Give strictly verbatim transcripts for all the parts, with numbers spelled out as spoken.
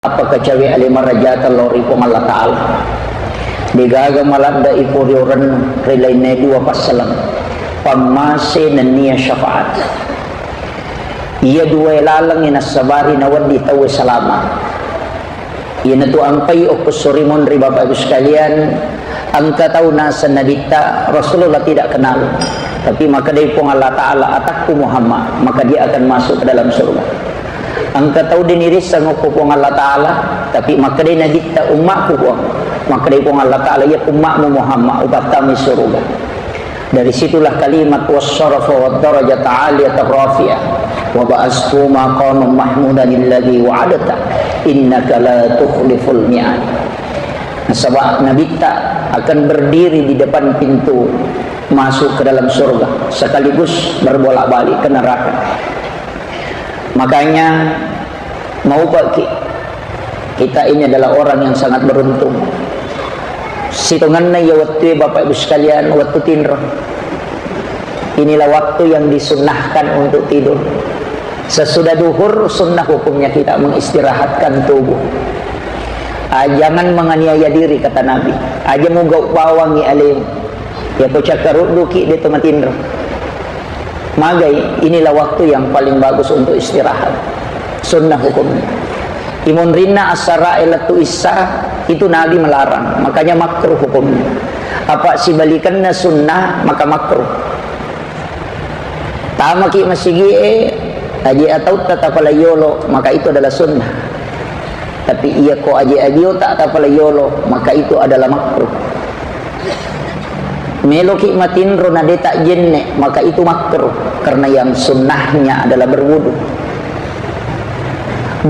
Apa kacawe ale marajata lao ri Puang Allah Ta'ala. Degaga maladda iko ri orennu ri lainna dua passaleng, pammase nennia syafaat. Iya dua lalengnge nassabari nawedding tauwe salama. Iyanatu ampai okko sori monri Bapak Ibu sekalian, engka tau naseng nabitta Rasulullah tidak kenal. Tapi makkedai Puang Allah Ta'ala, "Atakku Muhammad, maka dia akan masuk ke dalam surga." Engka tau denirisseng okko Puang Allah Ta'ala, tapi makkedai nabitta, "Ummakku Puang." Makkedai Puang Allah Ta'ala, "Iya ummakmu Muhammad, upattami surga." Dari situlah kalimat wassarafa wad darajata aliyata rafi'ah wa ba'asku maqamam mahmudan alladzi wa'adta innaka la tukhliful mi'ad. Nasaba nabitta akan berdiri di depan pintu masuk ke dalam surga sekaligus berbolak-balik ke neraka. Makanya, maupaki kita ini adalah orang yang sangat beruntung. Sitongenna iya wettue, Bapak Ibu sekalian, wettu tinro. Inilah waktu yang disunnahkan untuk tidur. Sesudah duhur, sunnah hukumnya kita mengistirahatkan tubuh. Ah, jangan menganiaya diri, kata Nabi. Aja mugau bawangi alemu. Yako cakkarudduki de to matinro. Magai, inilah waktu yang paling bagus untuk istirahat. Sunnah hukumnya. Imunrinna asara lettu issa itu Nabi melarang, makanya makruh hukumnya. Apa sibalikanna sunnah, maka makruh. Tamaki masigie, aje atautta tapalai yolo, maka itu adalah sunnah. Tapi iya ko aje abiota tapalai yolo, maka itu adalah makruh. Meloki matinro na deta jenne, maka itu makruh, karena yang sunnahnya adalah berwudu.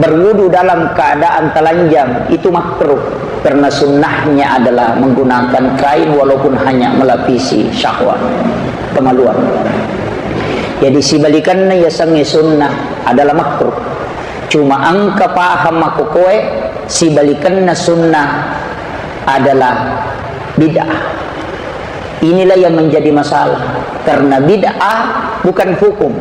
Berwudu dalam keadaan telanjang itu makruh, karena sunnahnya adalah menggunakan kain walaupun hanya melapisi syahwat, kemaluan. Jadi sibalikanna yasengnge sunnah adalah makruh. Cuma engka paham makkukoe, sibalikanna sunnah adalah bid'ah. Inilah yang menjadi masalah. Karena bid'ah bukan hukum.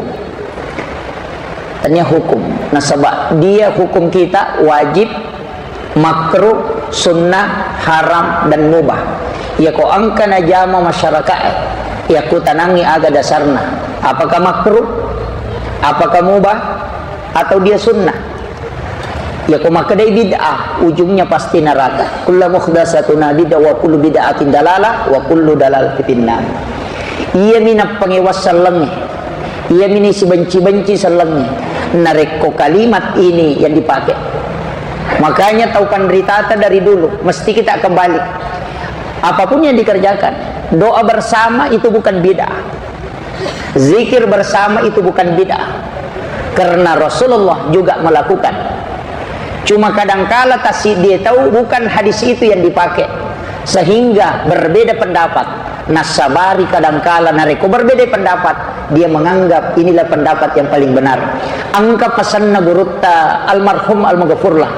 Tanya hukum. Nasaba dia hukum kita wajib, makruh, sunnah, haram, dan mubah. Yako engka najama masyarakae, yakutanangi aga dasarna. Apakah makruh? Apakah mubah? Atau dia sunnah? Yako makkedai bid'ah, ujungnya pasti neraka. Kullu muhdatsatin bid'ah wa kullu bid'atin dalalah wa kullu dalalatin finnar. Iyami nappangewa sellengnge. Iyami ni sibenci-benci sellengnge. Narekko kalimat ini yang dipakai. Makanya tau panritata dari dulu, mesti kita kembali. Apapun yang dikerjakan, doa bersama itu bukan bid'ah. Zikir bersama itu bukan bid'ah. Karena Rasulullah juga melakukan. Cuma kadangkala tasiddi tau bukan hadis itu yang dipakai. Sehingga berbeda pendapat. Nasabari kadangkala narekko berbeda pendapat, dia menganggap inilah pendapat yang paling benar. Engka pesanna gurutta almarhum Al-Maghfurlah.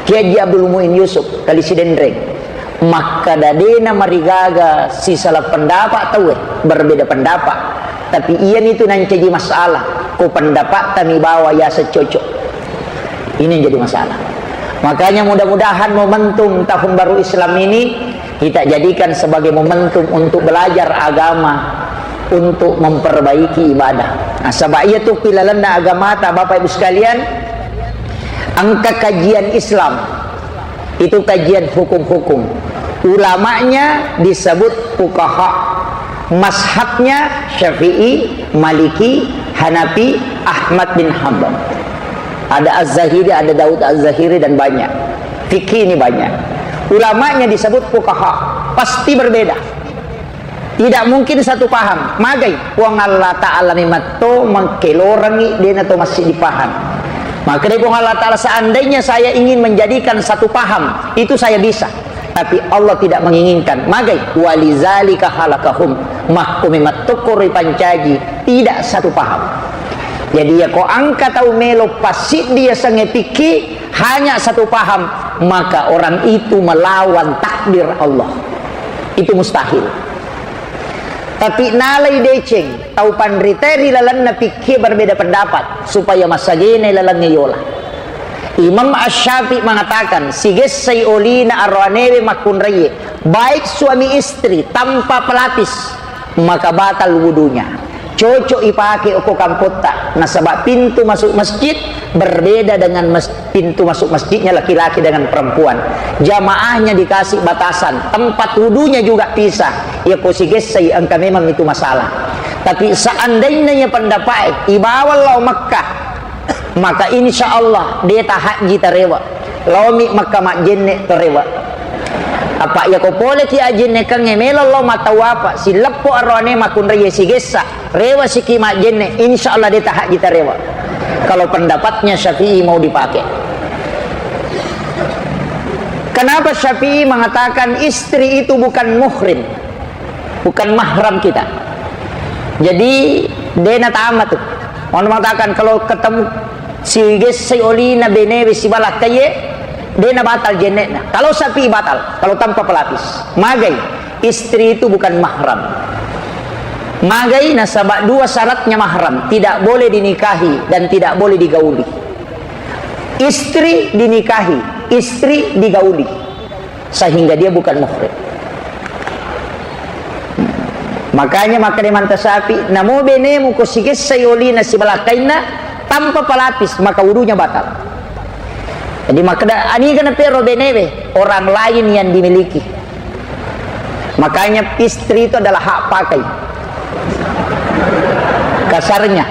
Kiai Haji Abdul Muin Yusuf, Kali Sidenreng. Makkada dena marigaga sisala pendapat tauwe, berbeda pendapat. Tapi iyanitu nancaji masalah. Ko pendapat tami bawa yaseng cocok. Ini yang jadi masalah. Makanya mudah-mudahan momentum tahun baru Islam ini kita jadikan sebagai momentum untuk belajar agama, untuk memperbaiki ibadah. Nah, sebab iya tu pilalenna agamata, Bapak Ibu sekalian, engka kajian Islam. Itu kajian hukum-hukum. Ulamanya disebut fuqaha. Mazhabnya Syafi'i, Maliki, Hanafi, Ahmad bin Hanbal. Ada Az-Zahiri, ada Daud Az-Zahiri, dan banyak. Fikih ini banyak. Ulamanya disebut fuqaha. Pasti berbeda. Tidak mungkin satu paham. Magai, Puang Allah Ta'ala mematto mengkelorangi dena to masih dipaham. Maka dari Puang Allah Ta'ala, seandainya saya ingin menjadikan satu paham, itu saya bisa. Tapi Allah tidak menginginkan. Magai, walizalika halakahum. Makko mematto koro pancaji tidak satu paham. Jadi yako engka tau melo passiddi yasengnge fikih, hanya satu paham, maka orang itu melawan takdir Allah. Itu mustahil. Tapi nalai deceng, tau panrita ri lalenna fikih berbeda pendapat, supaya massagena lalengnge yola. Imam Asy-Syafi'i mengatakan, sigessai olina aroanewe makkunraie, baik suami istri tanpa pelapis, maka batal wudunya. Cocok ipake okko kampotta, nasaba pintu masuk masjid berbeda dengan mes-, pintu masuk masjidnya laki-laki dengan perempuan. Jamaahnya dikasih batasan, tempat wudunya juga pisah. Iya ko sigessai engka memang itu masalah. Tapi seandainya ya pendapat ibawa lao Mekah, maka insya Allah de tahajji tarewa. Laomi Mekka majjenne tarewa. Apa iya ko pole ki ajjennekengnge melo lao matawapa, sileppo aroane makkunrai sigessa, rewa siki majjenne, insya Allah de tahajji tarewa. Kalau pendapatnya Syafi'i mau dipakai. Kenapa Syafi'i mengatakan istri itu bukan muhrim? Bukan mahram kita. Jadi, de natama tu. Mau mengatakan kalau ketemu sigessai olina benewe sibalakkaie, de nabatal jennekna. Kalau Syafi'i batal, kalau tanpa pelapis. Magai, istri itu bukan mahram. Magai nasaba dua syaratnya mahram, tidak boleh dinikahi dan tidak boleh digauli. Istri dinikahi, istri digauli. Sehingga dia bukan muhrim. Makanya makkeda Imam Syafi'i, namo benemu ko sigessai olina sibalakkainna tanpa pelapis, maka wudunya batal. Jadi makkeda, aniga napero benewe, orang lain yang dimiliki. Makanya istri itu adalah hak pakai. Kasarnya.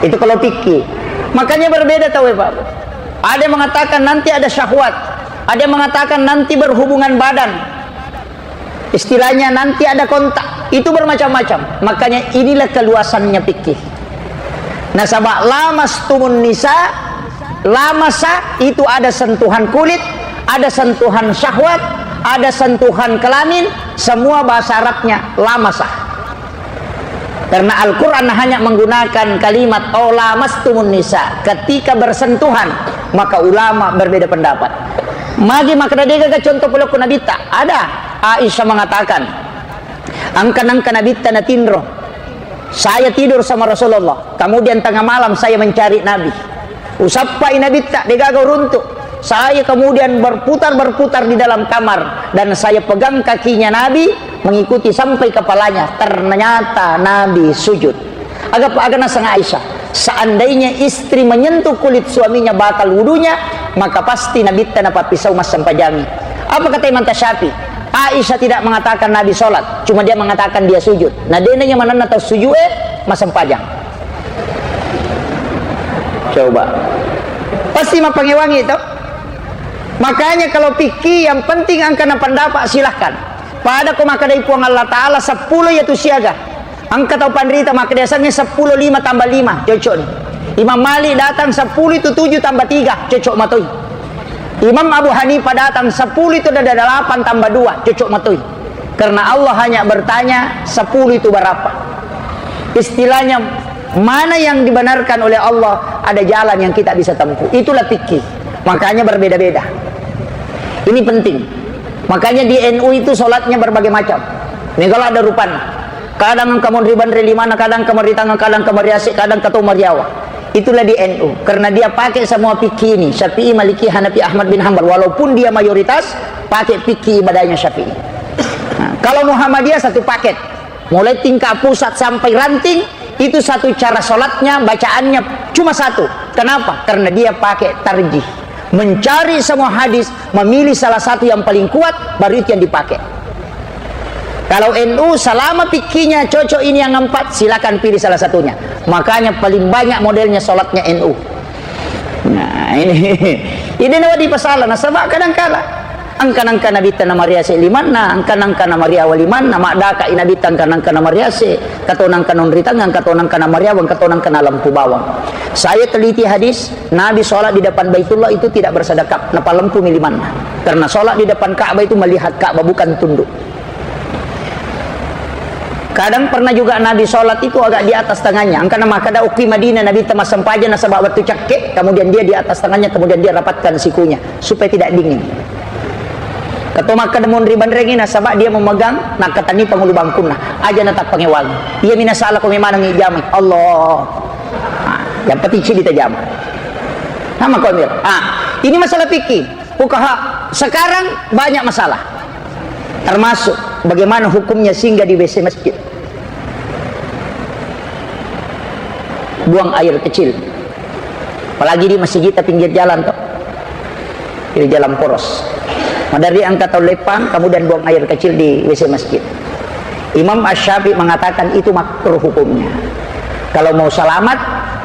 Itu kalau fikih. Makanya berbeda tahu ya, Pak. Ada yang mengatakan nanti ada syahwat, ada yang mengatakan nanti berhubungan badan. Istilahnya nanti ada kontak. Itu bermacam-macam. Makanya inilah keluasannya fikih. Nasaba lamastumun nisa, lamasa itu ada sentuhan kulit, ada sentuhan syahwat, ada sentuhan kelamin, semua bahasa Arabnya lamasa. Karena Al-Quran hanya menggunakan kalimat "oh lamastumun nisa", ketika bersentuhan, maka ulama berbeda pendapat. Magi makkeda degaga contoh pelokku Nabitta? Ada. Aisyah mengatakan, engka nengka Nabitta natinro, saya tidur sama Rasulullah, kemudian tengah malam saya mencari Nabi. Usappai Nabitta, degaga uruntu. Saya kemudian berputar-berputar di dalam kamar dan saya pegang kakinya Nabi, mengikuti sampai kepalanya. Ternyata Nabi sujud. Aga, aga nasang Aisyah, seandainya istri menyentuh kulit suaminya batal wudunya, maka pasti Nabitta napappisau massempajangi. Apa kata Imam Syafi'i? Aisyah tidak mengatakan Nabi sholat, cuma dia mengatakan dia sujud. Nah, dena manenna tau sujud, eh, massempajang. Coba. Pasti mappangewangi to. Makanya kalau fikih yang penting engka na pendapat, silahkan. Pada ko makkedai Puang Allah Ta'ala seppulo yatu siaga. Engka tau panrita makkeda yasengnge seppulo lima tambah lima, cocok ni. Imam Malik datang seppulo itu tujuh tambah tiga, cocok matoi. Imam Abu Hanifah datang seppulo itu ada delapan tambah dua, cocok matoi. Karena Allah hanya bertanya, sepuluh itu berapa? Istilahnya, mana yang dibenarkan oleh Allah, ada jalan yang kita bisa tempuh. Itulah fikih. Makanya berbeda-beda. Ini penting. Makanya di N U itu sholatnya berbagai macam. Mega ada rupanna. Kadang engka monri banre limanna, kadang engka monri tangang, kadang engka monri ase, kadang engka to mariawa. Itulah di N U. Karena dia pakai semua fikih ini. Syafi'i, Maliki, Hanafi, Ahmad bin Hambal. Walaupun dia mayoritas pakai fikih ibadahnya Syafi'i. Nah, kalau Muhammadiyah satu paket. Mulai tingkat pusat sampai ranting, itu satu cara sholatnya, bacaannya cuma satu. Kenapa? Karena dia pakai tarjih. Mencari semua hadis, memilih salah satu yang paling kuat, baru itu yang dipakai. Kalau N U, selama fikihnya cocok ini yang empat, silakan pilih salah satunya. Makanya paling banyak modelnya sholatnya N U. Nah, ini. Ini nawa di pasal, nasaba kadang kala. Engka nengka Nabitta namariase limanna, engka nengka namariawa limanna, maddaka i Nabitta engka nengka namariase, engka to nengka nonri tangang, engka to nengka namariawa, engka to nengka nalempu bawang. Saya teliti hadis, Nabi sholat di depan Baitullah itu tidak bersedekap, napalempumi limanna. Karena sholat di depan Ka'bah itu melihat Ka'bah, bukan tunduk. Kadang pernah juga Nabi sholat itu agak di atas tangannya. Engka namakkeda, okki Madinah Nabitta massempajang nasaba wettu cakke, kemudian dia di atas tangannya, kemudian dia rapatkan sikunya supaya tidak dingin. Engka to makkeda monri banrengi nasaba dia memegang, nakkatenni pangulu bangkunna. Aja natappangewangi. Iya mina salah ko memanengi jamai. Allah. Nah, Yang penting cili tajama. Sama kau, Mir. Ah, ini masalah fikih. Fukaha sekarang banyak masalah. Termasuk bagaimana hukumnya singgah di W C masjid. Buang air kecil. Apalagi di masjid kita pinggir jalan, toh. Di jalan poros. Madari engka tau leppang, kemudian buang air kecil di W C masjid. Imam Asy-Syafi'i mengatakan itu makruh hukumnya. Kalau mau selamat,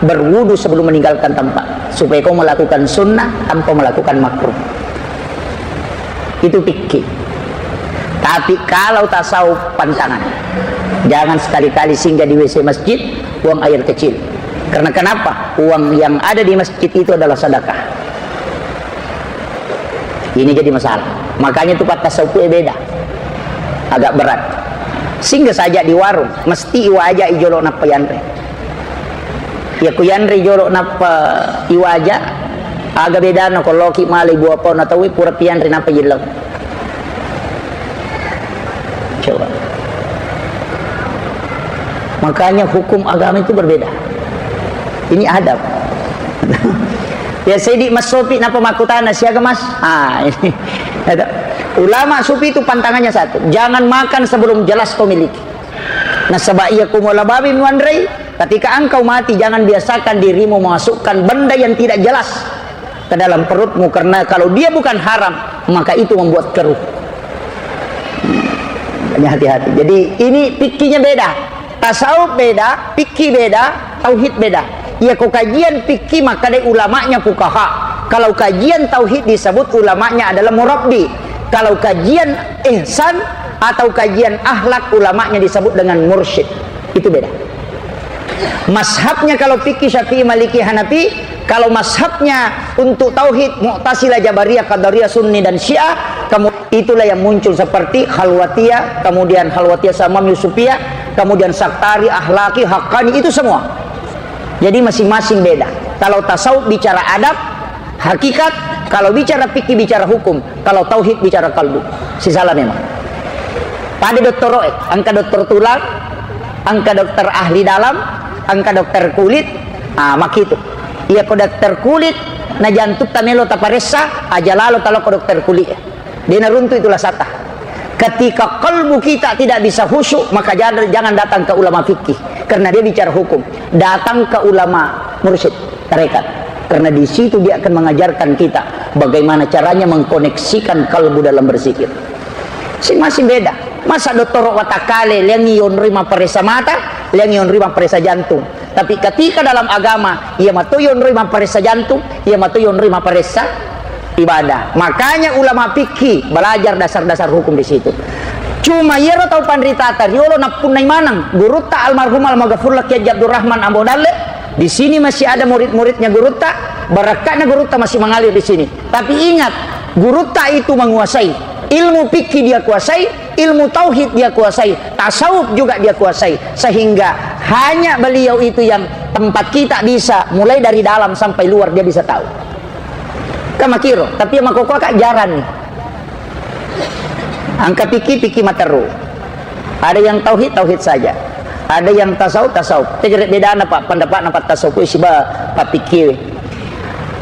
berwudu sebelum meninggalkan tempat. Supaya kau melakukan sunnah tanpa melakukan makruh. Itu fikih. Tapi kalau tasawuf, pantangan. Jangan sekali-kali singgah di W C masjid, buang air kecil. Karena kenapa? Uang yang ada di masjid itu adalah sedekah. Ini jadi masalah. Makanya itu patta saupu beda. Agak berat. Sehingga saja di warung, mesti iwaja ijolo nappa yanre. Ya ku yanre jolo nappa iwaja, aga bedana ko loki malai buah pau na tau pura pianre nappa jillau. Coba. Makanya hukum agama itu berbeda. Ini adab. Ya, Sayyidi Mas Sopi napa makkutana, "Siaga, Mas?" Ah, ini. Ada. Ulama sufi itu pantangannya satu, jangan makan sebelum jelas kau miliki. Nasaba iya kumula babi muanrei, ketika engkau mati, jangan biasakan dirimu memasukkan benda yang tidak jelas ke dalam perutmu, karena kalau dia bukan haram, maka itu membuat keruh. Makanya hati-hati. Jadi, ini fikihnya beda. Tasawuf beda, fikih beda, tauhid beda. Iya, ko kajian fikih maka dai ulamanya fukaha. Kalau kajian tauhid disebut ulamanya adalah murabbi. Kalau kajian ihsan atau kajian akhlak, ulamanya disebut dengan mursyid. Itu beda. Mazhabnya kalau fikih Syafi'i, Maliki, Hanafi, kalau mazhabnya untuk tauhid Mu'tazilah, Jabariyah, Qadariyah, Sunni, dan Syiah, kamu, itulah yang muncul seperti Khalwatiyah, kemudian Khalwatiyah Samam Yusufiyah, kemudian Saktari, Akhlaki, Haqqani, itu semua. Jadi masing-masing beda. Kalau tasawuf bicara adab, hakikat, kalau bicara fikih bicara hukum, kalau tauhid bicara kalbu. Sisala memang. Pada dottoro'e, engka dokter tulang, engka dokter ahli dalam, engka dokter kulit, ah, makitu. Iya ko dokter kulit, na jantutta melo taparessa, aja lalo taloko dokter kulit. De naruntu itu lasata. Ketika kalbu kita tidak bisa khusyuk, maka jangan, jangan datang ke ulama fikih, karena dia bicara hukum. Datang ke ulama mursyid, tarekat, karena di situ dia akan mengajarkan kita bagaimana caranya mengkoneksikan kalbu dalam berzikir. Masing-masing beda. Masa dottoro watakkale, leangi yonroi mapparessa mata, leangi yonroi mapparessa jantung. Tapi ketika dalam agama, iya mato yonroi mapparessa jantung, iya mato yonroi mapparessa ibadah. Makanya ulama fikih belajar dasar-dasar hukum di situ. Cuma iyaro tau panritata riolo nappunnai maneng gurutta almarhum almaghfurlah Kiai Haji Abdurrahman Ambo Dalle, di sini masih ada murid-muridnya gurutta, barakkatna gurutta masih mengalir di sini. Tapi ingat, gurutta itu menguasai ilmu fikih, dia kuasai ilmu tauhid, dia kuasai tasawuf juga, dia kuasai, sehingga hanya beliau itu yang tempat kita bisa mulai dari dalam sampai luar, dia bisa tahu. Kamakiro, tapi yang makokoa kak jarang nih. Angka fikih, fikih materu. Ada yang tauhid, tauhid saja. Ada yang tasawuf, tasawuf. Tegere bedana, Pak, pendapatna, Pak, tasawuf, siba, Pak, fikih.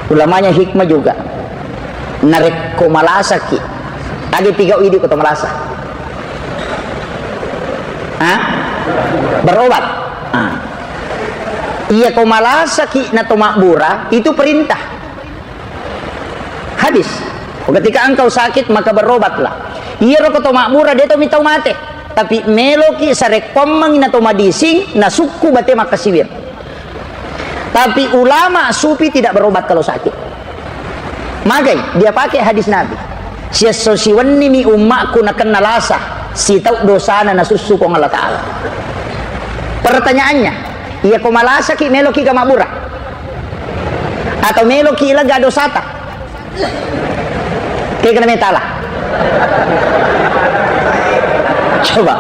Ulamanya hikmah juga. Narekko malasaki, agi pigau idi ko to malasa. Hah? Berobat. Ah. Iya, ko malasaki na to mabbura, itu perintah. Hadis, "Ketika engkau sakit, maka berobatlah." Iyaro ko to mabbura, de to mitau mate. Tapi meloki sarekkoammengi na to madising, na sukku bate makkasiwir. Tapi ulama sufi tidak berobat kalau sakit. Magai, dia pakai hadis Nabi. Siesso siwennimi ummakku nakenna lasa, sitau dosana nasussu Puang Allah Ta'ala. Pertanyaannya, iya ko malasaki meloki ga mabbura? Atau meloki lega dosata? Kegana metala. Coba.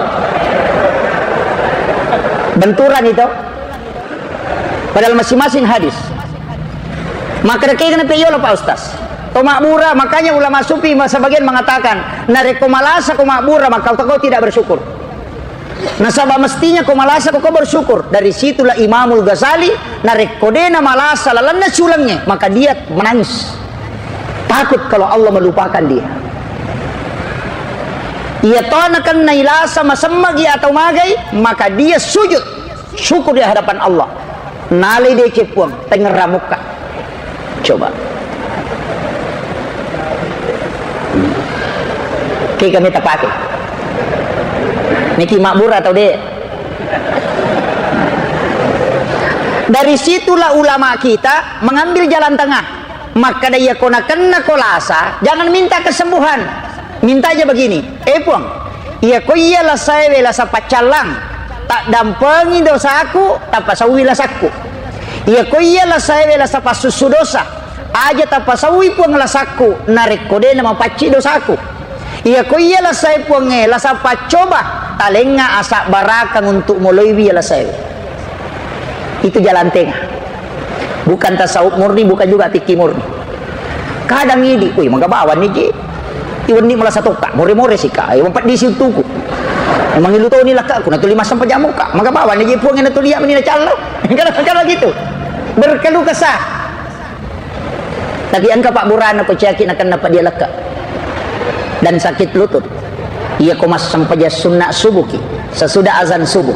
Benturan itu. Padahal masing-masing hadis. Maka kegana pe yolo, Pak Ustaz. To mabbura, makanya ulama sufi sebagian mengatakan, narekko malasa ko mabbura, maka kau tidak bersyukur. Nasaba mestinya ko malasa ko, ko bersyukur. Dari situlah Imamul Ghazali, narekko de na malasa lalenna sulengnge, maka dia menangis. Takut kalau Allah melupakan dia. Iya to nakennai lasa masemmagi atau magai, maka dia sujud syukur di hadapan Allah. Nalai deceng Puang, tengngerang mukka. Coba. Ke kami tapake. Niki makmur atau de? Dari situlah ulama kita mengambil jalan tengah. Makkeda, iya ko nakenna ko lasa, jangan minta kesembuhan. Minta aja begini, "Eh Puang, iya ko iya lasaewe lasa paccallang, taddampengi dosaku, tapasauwi lasakku. Iya ko iya lasaewe lasa passussu dosa, aja tapasauwi Puang lasakku, narekko de na mapacci dosaku. Iya ko iya lasae Puangnge lasa paccoba, talengnga asabbarakang untuk moloiwi iya lasaewe." Itu jalan tengah. Bukan tasawuf murni, bukan juga fikih murni. Kadang idi, "Wih, maga bawanni ji. Iwenni malasa tokka, more-more sika, iwan peddisi untuku. Mangilu toni lakkaku, natuli massempajang mukka. Maga bawanni ji Puang, natuli iya meni nacallo." Kalau, kalau gitu. Berkeluh kesah. Tapi engka pabburana ko ciaki nakenna padia lekka dan sakit lutut. Iya ko massempajang sunna subuki, sesudah azan subuh,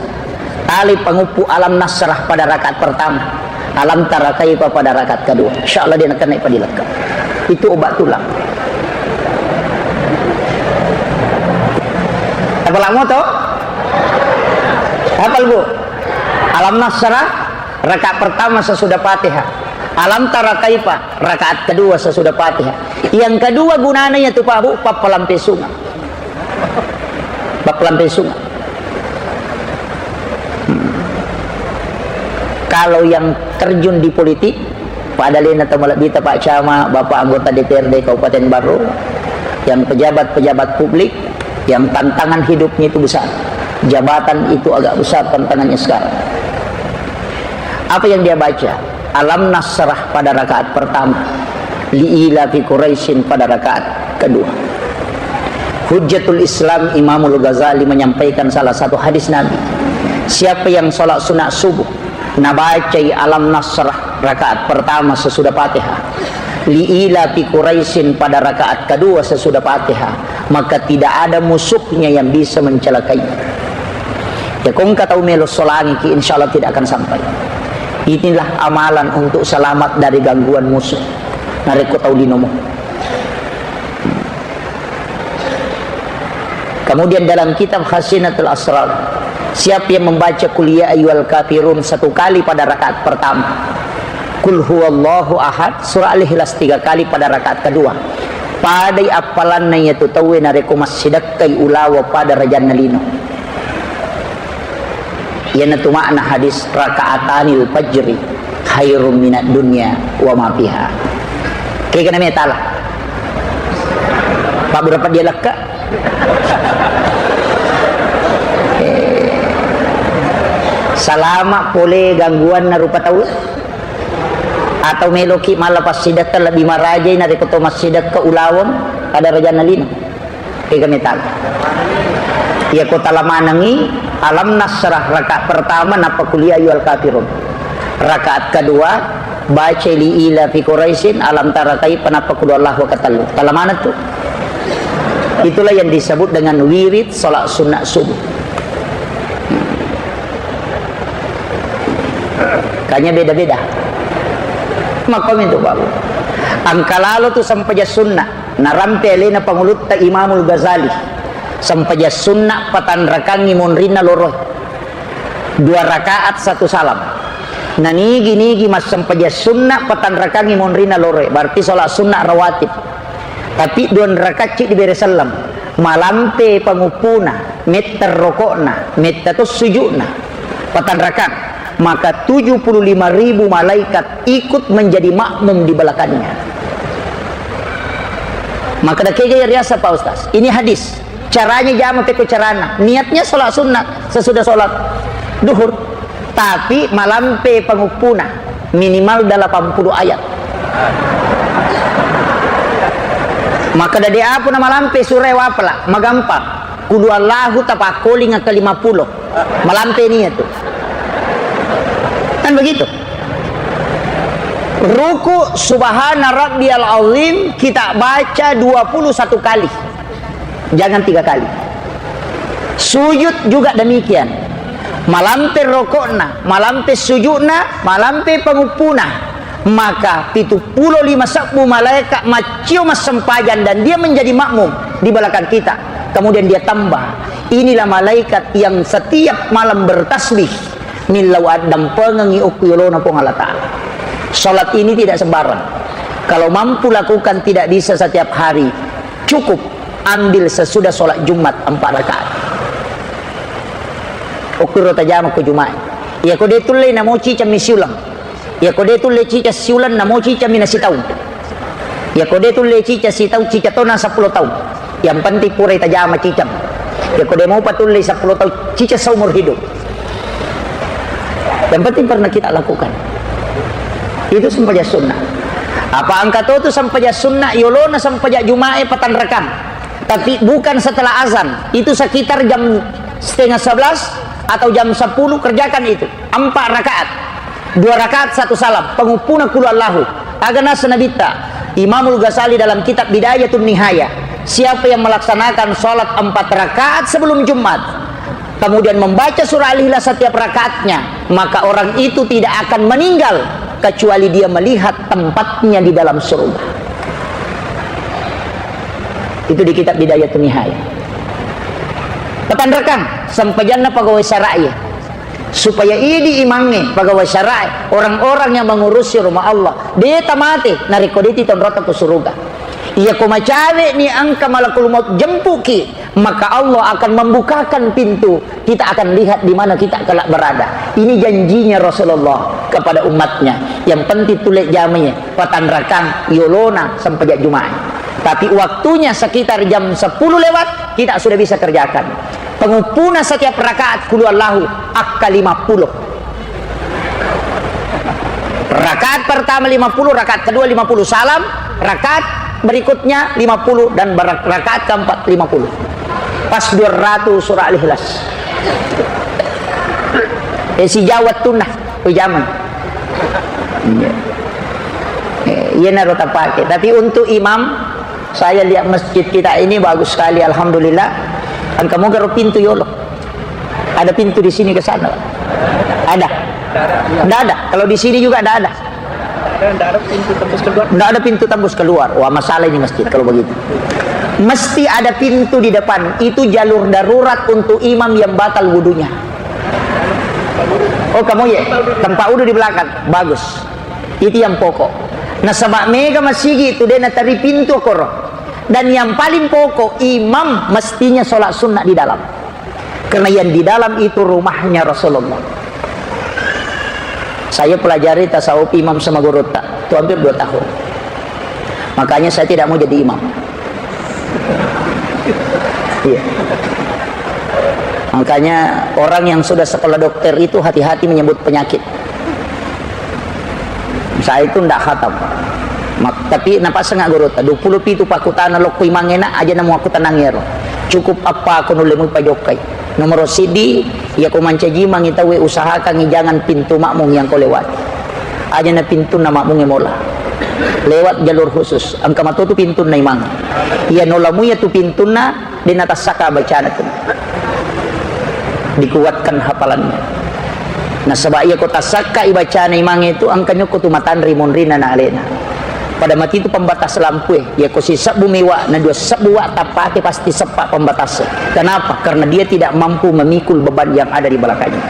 tali panguppu Alam Nasrah pada rakaat pertama, Alam Tara Kaifa pada rakaat kedua. Insya Allah dia nakenna padia lekka. Itu obat tulang. Apa lamo to? Hafal, Bu? Alam Nasrah, rakaat pertama sesudah Fatihah. Alam Tara Kaifa, rakaat kedua sesudah Fatihah. Yang kedua gunana iya tu, Pak, Bu, pappalampe sunga. Pappalampe sunga. Hmm. Kalau yang terjun di politik, pada lena tau malebbita Pak Camat, Bapak anggota D P R D Kabupaten Barru, yang pejabat-pejabat publik, yang tantangan hidupnya itu besar. Jabatan itu agak besar tantangannya sekarang. Apa yang dia baca? Alam Nasrah pada rakaat pertama, Li ila fi Quraisyin pada rakaat kedua. Hujjatul Islam Imamul Ghazali menyampaikan salah satu hadis Nabi, siapa yang sholat sunat subuh nabacai Alam Nasrah rakaat pertama sesudah Fatihah, Li ila fi Quraisyin pada rakaat kedua sesudah Fatihah, maka tidak ada musuhnya yang bisa mencelakai. Ya, ko engka tau melo solangiki, insya Allah tidak akan sampai. Inilah amalan untuk selamat dari gangguan musuh. Narekko tau linomo. Kemudian dalam kitab Khazinatul Asrar, siapa yang membaca Qul ya ayyuhal kafirun satu kali pada rakaat pertama, Qul huwallahu ahad, surah Al-Ikhlas tiga kali pada rakaat kedua, padai appalanna iyatu tauwe narekko massidekkai ulawa pada rajanna lino. Iyanatu makna hadis, "Raka'atanil fajri khairum minad dunya wa ma fiha." Kegana metala. Pabbura peddi alakka. Eh, salama pole gangguanna rupa tau. Atau meloki mala passidekka lebbi marajai narekko to massidekka ulaweng pada rajanna lino. Ega metang. Iya ko tala manengi Alam Nasrah rakaat pertama nappa Qul ya ayyuhal kafirun. Rakaat kedua baca Li ila fi Quraisyin, Alam Tara Kaifa nappa Qul huwallahu ahad katellu. Tala maneng tu. Itulah yang disebut dengan wirid salat sunat subuh. Kanya beda-beda. Makkomi tu, Pak. Engka lalo tu sempajang sunna. Narampe alena pangulutta Imamul Ghazali. Sempajang sunna patanrakangngi monrinna loroe. Dua rakaat satu salam. Nanigi-nigi massempajang sunna patanrakangngi monrinna loroe. Berarti salat sunna rawatib. Tapi dua rakaat ci dibere selleng. Malampe panguppuna, metta rokokna, metta to sujukna. Patanrakang. Maka tujuh puluh lima ribu malaikat ikut menjadi makmum di belakangnya. Maka dakega iya riasa, Pak Ustaz? Ini hadis. Caranya jama pekko carana. Niatnya sholat sunat sesudah sholat duhur. Tapi malampe panguppuna minimal delapan puluh ayat. Maka dade apa na malampe sura wapala, magampang. Qul huwallahu tapakkoling ke lima puluh. Malampe nia tu. Kan begitu. Ruku subhana rabbiyal azim kita baca dua puluh satu kali. Jangan tiga kali. Sujud juga demikian. Malampe rokokna, malampe sujudna, malampe penguppuna. Maka pitu puluh lima sebbu malaikat maccio massempajang dan dia menjadi makmum di belakang kita. Kemudian dia tambah, inilah malaikat yang setiap malam bertasbih, millau addampengengi okko yolona Puang Allah Ta'ala. Salat ini tidak sembarang. Kalau mampu lakukan tidak bisa setiap hari, cukup ambil sesudah salat Jumat empat rakaat. Okko ro tajama ko Jumat. Iya ko de tulle namo cicammi siulang. Iya ko de tulle cica siulang namo cicammi nasitaung. Iya ko de tulle cica sitaung, cica tona seppulo taung. Yang penting purai tajama cicam. Iya ko de mopa tulle seppulo taung, cica seumur hidup. Yang penting pernah kita lakukan. Itu sempajang sunnah. Apa engka to tu sempajang sunnah, yolona sempajang Jumae patanrakang. Tapi bukan setelah azan. Itu sekitar jam setengah sebelas atau jam sepuluh kerjakan itu. Empat rakaat. Dua rakaat satu salam. Penguppuna qul huwallahu. Aga nasa Nabitta. Imamul Ghazali dalam kitab Bidayatun Nihaya. Siapa yang melaksanakan salat empat rakaat sebelum Jumat, kemudian membaca surah Al-Ikhlas setiap rakaatnya, maka orang itu tidak akan meninggal kecuali dia melihat tempatnya di dalam surga. Itu di kitab Bidayatun Nihaya. Patanrakang, sempajanna pegawai syara'e. Supaya idi imangnge, pegawai syara'e, orang-orang yang mengurusi rumah Allah. De tamate, narekko de titonrota ke surga. Iya ko macawe ni engka malakul maut jempuki, maka Allah akan membukakan pintu. Kita akan lihat di mana kita kelak berada. Ini janjinya Rasulullah kepada umatnya. Yang penting tulle jamai, patanrakang yolona sempajang Jumae. Tapi waktunya sekitar jam sepuluh lewat, kita sudah bisa kerjakan. Penguppuna setiap rakaat qul huwallahu akka lima puluh. Rakaat pertama lima puluh, rakaat kedua lima puluh salam, rakaat berikutnya lima puluh, dan ber-, rakaat keempat lima puluh. Pas dua ratus surah Al-Ikhlas. Eh, si Jawa tunna, oh, jaman. Iya. Eh, iya naro tapake. Tapi untuk imam, saya lihat masjid kita ini bagus sekali, alhamdulillah. Engka moga ro pintu yolo. Ada pintu di sini ke sana, Pak? Ada? Nggak ada. Kalau di sini juga nggak ada. Nggak ada pintu tembus keluar. Nggak ada pintu tembus keluar. Wah, masalah ini masjid kalau begitu. Mesti ada pintu di depan. Itu jalur darurat untuk imam yang batal wudunya. Oh, kamu ya? Tempat wudu di belakang. Bagus. Itu yang pokok. Nasaba mega masigi tu de natari pintu koro. Dan yang paling pokok, imam mestinya sholat sunnah di dalam. Karena yang di dalam itu rumahnya Rasulullah. Saya pelajari tasawuf imam sama guru tak, itu hampir dua tahun. Makanya saya tidak mau jadi imam. Iya. Makanya orang yang sudah sekolah dokter itu hati-hati menyebut penyakit. Saya itu ndak khatam. Mak-, tapi napaseng guru ta, dua puluh pitu pakutana lokko imangena, aja namu aku tenang yaro. Cukup apa aku nulle mu pajokkai. Nomor sidi, ya ko mancaji mangi tawe usahakan jangan pintu makmum yang kau lewati. Aja na pintunna makmungnge mola. Lewat jalur khusus. Engka matotu pintunna imang. Iya nola muya tu pintunna, de natassaka bacana tu. Dikuatkan hafalannya. Nasaba iya ko tassaka ibacana imang itu, engka nyokko tu matanri monrina na alena. Pada mati itu pembatas lampu e. Iya ko sisebbu miwa na dua sebbu wa tappake pasti seppa pembatas e. Kenapa? Karena dia tidak mampu memikul beban yang ada di belakangnya.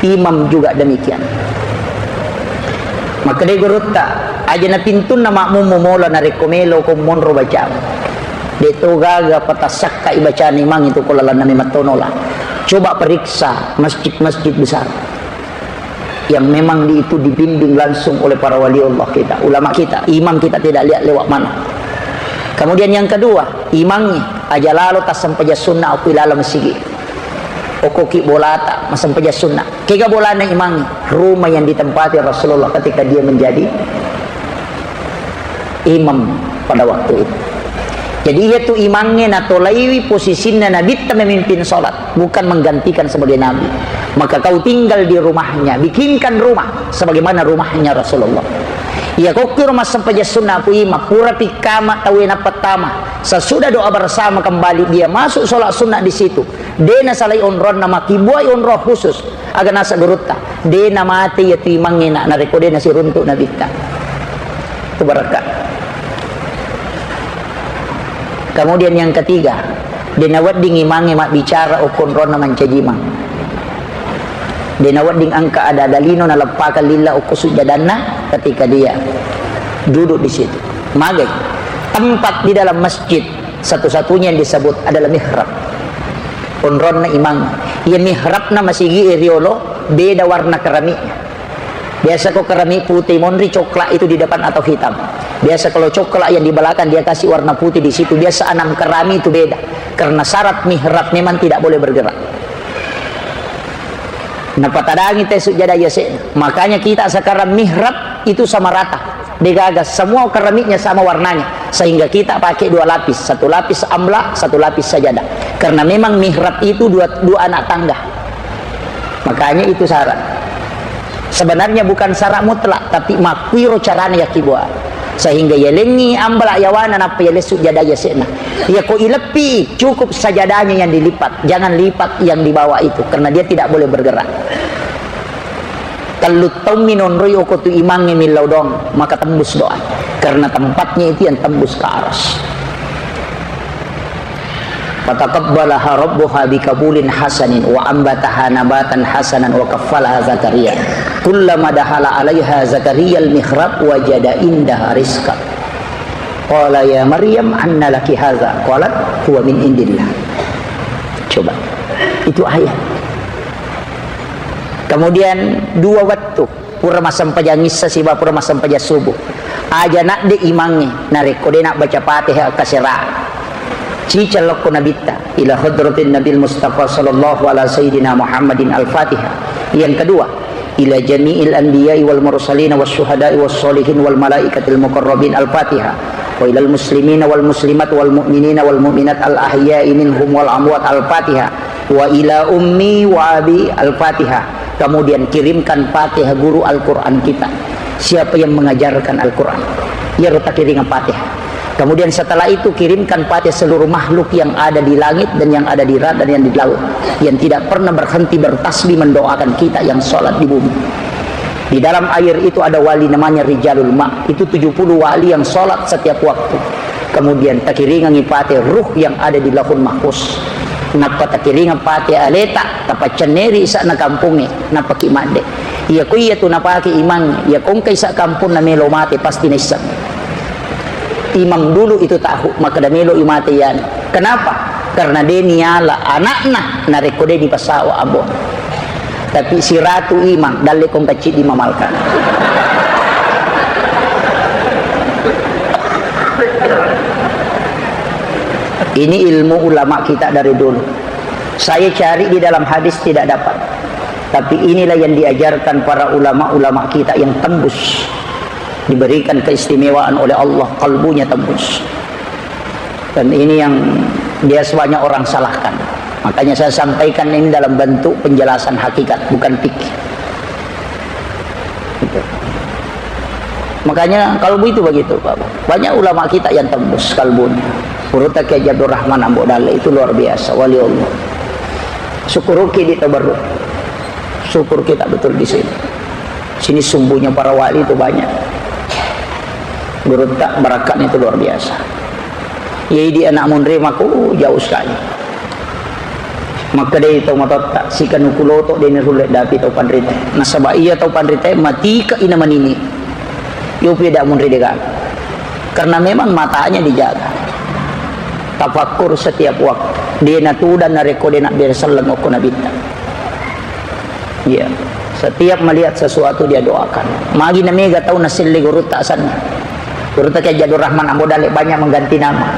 Imam juga demikian. Makkedai gurutta, aja na pintunna makmummu mola narekko melo ko monro bacang. De to gaga patassakka ibacani mang itu ko lalanna memang tonola. Coba periksa masjid-masjid besar yang memang di, itu dibimbing langsung oleh para wali Allah kita, ulama kita, imam kita tidak lihat lewat mana. Kemudian yang kedua, imangnya aja lalo tassempajang sunna aku ilalang masigi. Okoki bolata, massempajang sunna. Kega bolana imang, rumah yang ditempati Rasulullah ketika dia menjadi imam pada waktu itu. Jadi, iya tu imangnge natolaiwi posisinna Nabitta memimpin sholat, bukan menggantikan sebagai Nabi. Maka kau tinggal di rumahnya, bikinkan rumah sebagaimana rumahnya Rasulullah. Iya, kokkiro massempajang sunnah ku imang, pura pikkama tauwe napattama. Sesudah doa bersama kembali, dia masuk sholat sunnah di situ. De nasalai onronna, makkibuai onrong khusus. Aga naseng gurutta, de namate iya tu imangnge na, narekko de nasiruntuk Nabitta. Itu barakka. Kemudian yang ketiga, de nawedding imangnge mabbicara okko onronna mancaji imang. De nawedding engka ada-ada lino naleppakang lilla okko sujjadanna ketika dia duduk di situ. Magai tempat di dalam masjid satu-satunya yang disebut adalah mihrab. Onronna imang. Iya mihrabna masigi e riolo, beda warna keramiknya. Biasa ko keramik putih monri, coklat itu di depan atau hitam. Biasa kalau coklat yang di belakang dia kasih warna putih di situ. Biasa enam keramik itu beda. Karena syarat mihrab memang tidak boleh bergerak. Napatadangi te sujada yase. Makanya kita sekarang mihrab itu sama rata. Degaga semua keramiknya sama warnanya. Sehingga kita pakai dua lapis. Satu lapis amla, satu lapis sajadah. Karena memang mihrab itu dua, dua anak tangga. Makanya itu syarat. Sebenarnya bukan syarat mutlak, tapi makkuiro carana yakkibuat. Sehingga yalengi amla yawana nappa yalessu jada yasena. Ya ko ileppi, cukup sajadahnya yang dilipat. Jangan lipat yang di bawah itu, karena dia tidak boleh bergerak. Tellu taung minonroi oko tu imangnge millau doang, maka tembus doa. Karena tempatnya itu yang tembus ke aras. Fataqabbalaha rabbuha biqabulin hasanin wa ambataha nabatan hasanan wa kaffalaha Zakaria. Kullama dakhala alaiha Zakaria al-mihrab wajada indaha rizqan. Qala ya Maryam anna laki hadza? Qalat huwa min indillah. Coba. Itu ayat. Kemudian dua waktu pura massempajang issa sibawa pura massempajang subuh. Aja nadde imangnge narekko de nabbaca Fatihah kasera. Ciceng lokko Nabitta ila hadratin Nabil Mustafa sallallahu ala sayyidina Muhammadin al-Fatihah. Yang kedua, ila jami'il anbiya'i wal mursalina was syuhada'i was sholihin wal malaikatil muqarrabin al-Fatihah. Wa ilal muslimina wal muslimat wal mu'minina wal mu'minat al ahya'i minhum wal amwat al-Fatihah. Wa ila ummi wa abi al-Fatihah. Kemudian kirimkan Fatihah guru Al-Quran kita. Siapa yang mengajarkan Al-Quran? Iyaro takiringa Fatihah. Kemudian setelah itu kirimkan Fatihah seluruh makhluk yang ada di langit dan yang ada di darat dan yang di laut, yang tidak pernah berhenti bertasbih mendoakan kita yang sholat di bumi. Di dalam air itu ada wali namanya Rijalul Ma. Itu tujuh puluh wali yang sholat setiap waktu. Kemudian takiringangi Fatihah ruh yang ada di Lauhul Mahfuz. Nappa takiringa Fatihah aleta, tapaccenneri isa'na kampungnge, nappaki madde. Iya ko iya tu napake imang, iya ko engka isa kampung na melo mate pasti naisseng. Imang dulu itu tahu, makkeda melo i mate iyana. Kenapa? Karena de niala anakna narekko de dipasawa abo. Tapi siratu imang, dalle kong kacciddi mamalka. Ini ilmu ulama kita dari dulu. Saya cari di dalam hadis tidak dapat. Tapi inilah yang diajarkan para ulama-ulama kita yang tembus. Diberikan keistimewaan oleh Allah, kalbunya tembus. Dan ini yang biasa banyak orang salahkan. Makanya saya sampaikan ini dalam bentuk penjelasan hakikat, bukan fikih. Gitu. Makanya kalbu itu begitu, Pak. Banyak ulama kita yang tembus kalbunya. Gurutta Kiai Haji Abdul Rahman Ambo Dalle itu luar biasa, wali Allah. Syukuruki di tabarruk. Syukur kita betul di sini. Sini sumbunya para wali itu banyak. Gurutta barakatnya itu luar biasa. Iya, idi anak munri mako jauh sekali. Makkedai tau matotta, sikanu kuloto deni rulle dapi tau panrita. Nasaba iya tau panrita matika ina manini. Yopi da munri degaga. Karena memang matanya dijaga. Tafakkur setiap waktu. Dena tudang narekko dena bere selleng okko nabitta. Iya. Setiap melihat sesuatu dia doakan. Magi na mega tau naselle gurutta asanna. Gurutta Kiai Haji Abdul Rahman Ambo Dalle banyak mengganti nama.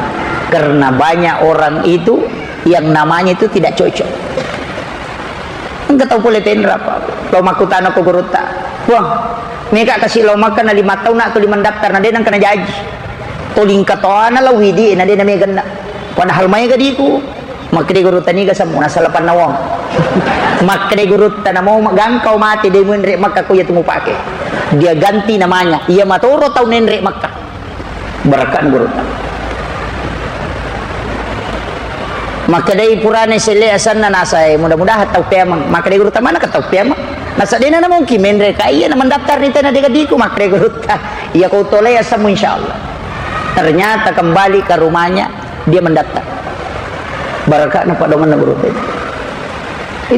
Karena banyak orang itu yang namanya itu tidak cocok. Engka tau pole tenra, Pak. Lao makkutana ko gurutta. Puang, mega kasi lao makkana lima taunna atau lima daftar na denang kena jaji. Tolingka toana lao widi, na de na meganna. Padahal maega diku. Makkeda gurutta, niga semmu, nasala pannawang. Makkeda gurutta, namo gangkau mate, de menre Makkah ko iya tu mupake. Dia ganti namanya. Iya matoro tau nenre Makkah. Barakkan gurutta. Makkedai purane selle asanna nasae, mudah-mudahan tau peameng. Makkedai gurutta, mana ke tau peameng? Nasa dena na mungkin menre ka iya na mendaftar ni tena dega diku, makkedai gurutta. Iya ko tolei asammu, insyaallah. Ternyata kembali ke rumahnya, dia mendaftar. Barakakna padonganna gurutta itu.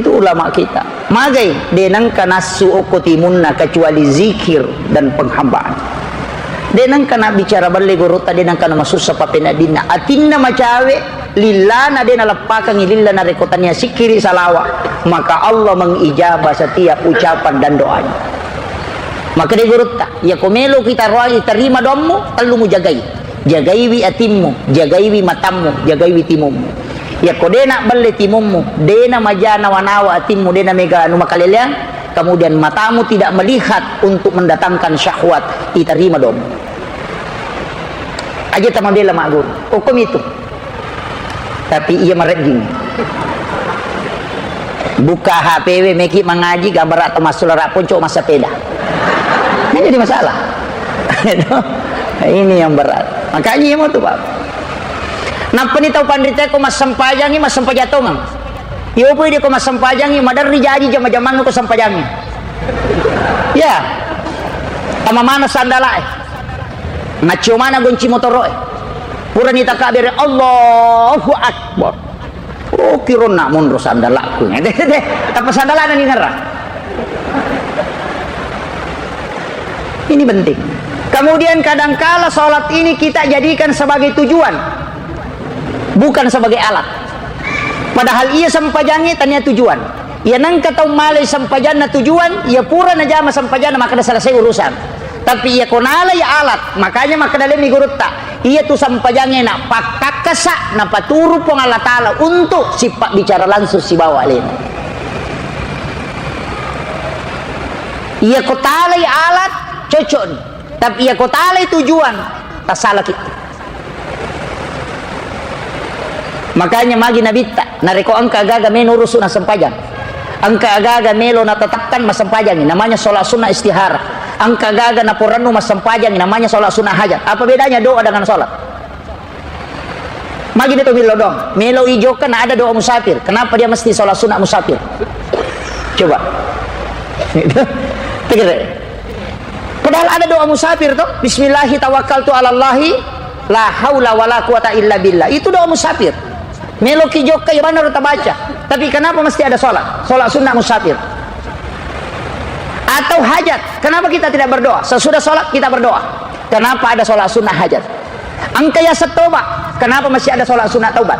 Itu ulama kita. Magai, de nengka nassu okko timunna kecuali zikir dan penghambaan. De nengka na bicara balle gurutta, de nengka na masussa pappeneddinna. Atinna macawe, lillana de naleppakangi lilla narekko tania sikkiri salawa, maka Allah mengijabah setiap ucapan dan doanya. Maka de gurutta, iya ko melo kita roangi terima doammu, tellu mujagai. Jagaiwi atimmu, jagaiwi matammu, jagaiwi timummu. Yakko dena belle timummu, dena maja nawa-nawa atimmu, dena mega anu makaleleang, kemudian matamu tidak melihat untuk mendatangkan syahwat, iterima dong. Aja tamabela magguru. Hukum itu. Tapi iya marejjing. Buka H P we, meki mangaji, gambar atau masuk larak ponco massepeda. Kan jadi masalah. Ini yang berat. Makanya iya mau tuh, Pak. Nappani tau panrita ko massempajangi, massempajang tongeng. Iyo pui di ko massempajangi, maderri jaji jama-jamang ko sempajangi. Ya. Tama mana sandala e. Naccio mana gonci motoro e. Purani takabere, Allahu Akbar. Oh, kironna monro sandalakku. Deh, deh, deh. Tappa sandalana ni ngerra. Ini penting. Kemudian kadangkala sholat ini kita jadikan sebagai tujuan, bukan sebagai alat. Padahal iya sempajangi tania tujuan. Iya nengka tau malai sempajanna tujuan, iya pura najama sempajanna, maka selesai urusan. Tapi iya ko nalai alat, makanya maka dalemmi gurutta. Iya tu sempajangnge na pakkakkasa, napaturu Puang Allah Ta'ala untuk sipabbicara langsung sibawa alena. Iya ko talai alat, cocok ni. Tapi iya ko talai tujuan, tasalaki. Makanya magi nabitta, narekko engka agaga melo rusu na sempajang. Engka agaga melo natatakkan massempajang, namanya sholat sunnah istihara. Engka agaga naporennu massempajang, namanya sholat sunnah hajat. Apa bedanya doa dengan sholat? Magi de to melo doang. Melo i jokka na ada doa musafir. Kenapa dia mesti sholat sunnah musafir? Coba. Tegere. Padahal ada doa musafir to. Bismillahi tawakkaltu ala Allahi la haula wala quwata illa billah. Itu doa musafir. Melo ki jokka ya benar tabaca. Tapi kenapa mesti ada sholat? Sholat sunnah musafir. Atau hajat. Kenapa kita tidak berdoa? Sesudah sholat kita berdoa. Kenapa ada sholat sunnah hajat? Engka yaseng toba, kenapa masih ada sholat sunat taubat?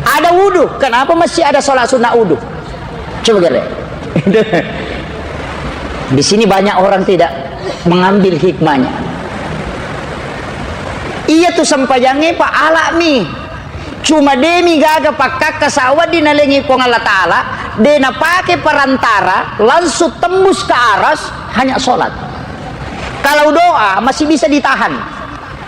Ada wudu, kenapa masih ada sholat sunat wudu? Coba gere. Di sini banyak orang tidak mengambil hikmahnya. Iya tu sempajangnge pa alami. Cuma demi gaga pakkakka sawedding nalengi Puang Allah Ta'ala, de napake perantara, langsung tembus ke aras, hanya sholat. Kalau doa masih bisa ditahan.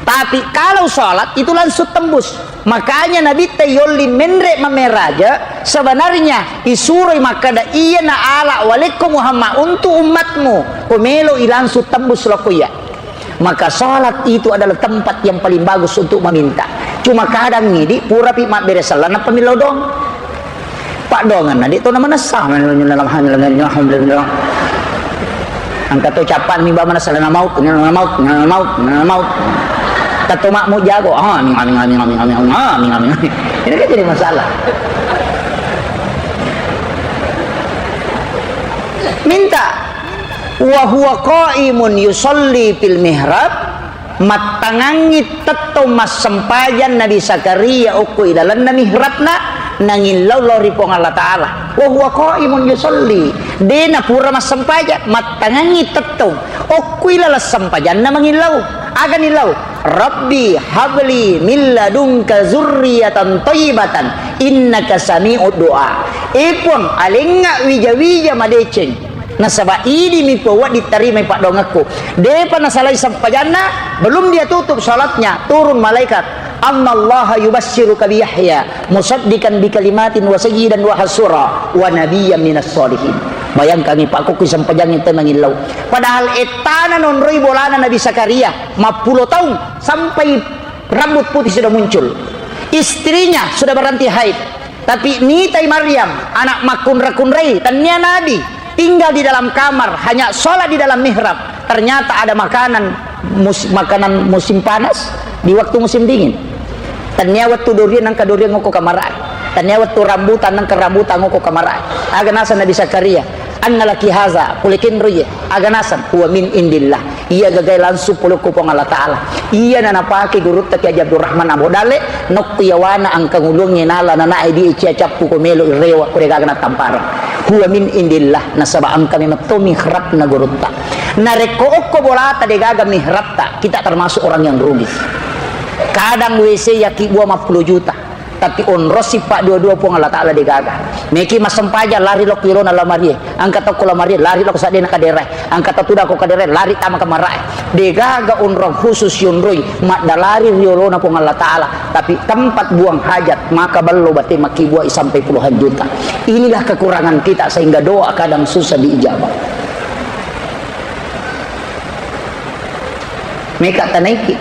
Tapi kalau sholat itu langsung tembus. Makanya Nabitta yolli menre mameraja, sebenarnya isuroi makkada, "Iya na ala walekko Muhammad untuk umatmu, ko melo i langsung tembus lokko iya." Maka sholat itu adalah tempat yang paling bagus untuk meminta. Cuma kadang idi purapi mabbere selleng nappa millau doang. Paddoangenna, de' to namanessa. Alhamdulillah. Engka to cappan mi ba manessa, lana maut, lana maut, lana maut, lana maut. Tetto makmu jago. Ah, amin, amin, amin. Ah, amin, amin. Ini kan jadi masalah. Minta. Wa huwa qaimun yusalli fil mihrab. Mattangangngi tettong massempajang Nabi Zakaria okko ilalenna mihrabna, nangillau lao ri Puang Allah Ta'ala. Wa huwa qaimun yusalli. De' napura massempajang, mattangangngi tettong okko ilaleng sempajanna mangillau. Aga nillau? "Rabbi habli min ladunka zurriyatan thayyibatan innaka sami'ud du'a." E Puang, alengnga wija-wija madeceng. Nasaba idi mi pau wedding tarimai paddoangekku. Depa nasalai sempajanna, belum dia tutup salatnya, turun malaikat. Annallaha yubasysyruka bi Yahya musaddiqan bi kalimatin wa sayyidan wa hasura wa nabiyyan minas sholihin. Bayangkangi, Pak, ko kui sempajangnge tenang illau. Padahal ettana nonroi bolana Nabi Zakaria, mappulo taung, sampai rambut putih sudah muncul. Istrinya sudah berhenti haid. Tapi mitai Maryam, anak makkunra-kunrai, tennia nabi, tinggal di dalam kamar, hanya sholat di dalam mihrab. Ternyata ada makanan mus-, makanan musim panas di waktu musim dingin. Tennia wettu dorian, nangka dorian ngoko kamarae. Tennia wettu rambutan, nangka rambutan ngoko kamarae. Aga naseng Nabi Zakaria, "Anna laki haza, pole kenro iye." Aga naseng, "Huwa min indillah." Iya gagai langsung pole ko Puang Allah Ta'ala. Iya na napake gurutta Kiai Haji Abdurrahman Ambo Dalle, nokko yawana angka ngulungnge nala nanae di cia cappu ko melo irewa ko degaga natampareng. Huwa min indillah, nasaba angka memang to mihrabna gurutta. Narekko okko bolata degaga mihrabta, kita termasuk orang yang rugi. Kadang W C yaki bua mappulo juta. Tapi onrong sippa dua-dua Puang Allah Ta'ala degaga. Meki massempajang lari lokko yolona lamarie. Angka tokko lamarie lari lokko saddena kaderae. Angka to tudang ko kaderae lari tama kamarae. Degaga onrong khusus yonroi madda lari riolona Puang Allah Ta'ala. Tapi tempat buang hajat maka bello bate makkibua sampai puluhan juta. Inilah kekurangan kita sehingga doa kadang susah diijabah. Meka tanaiki,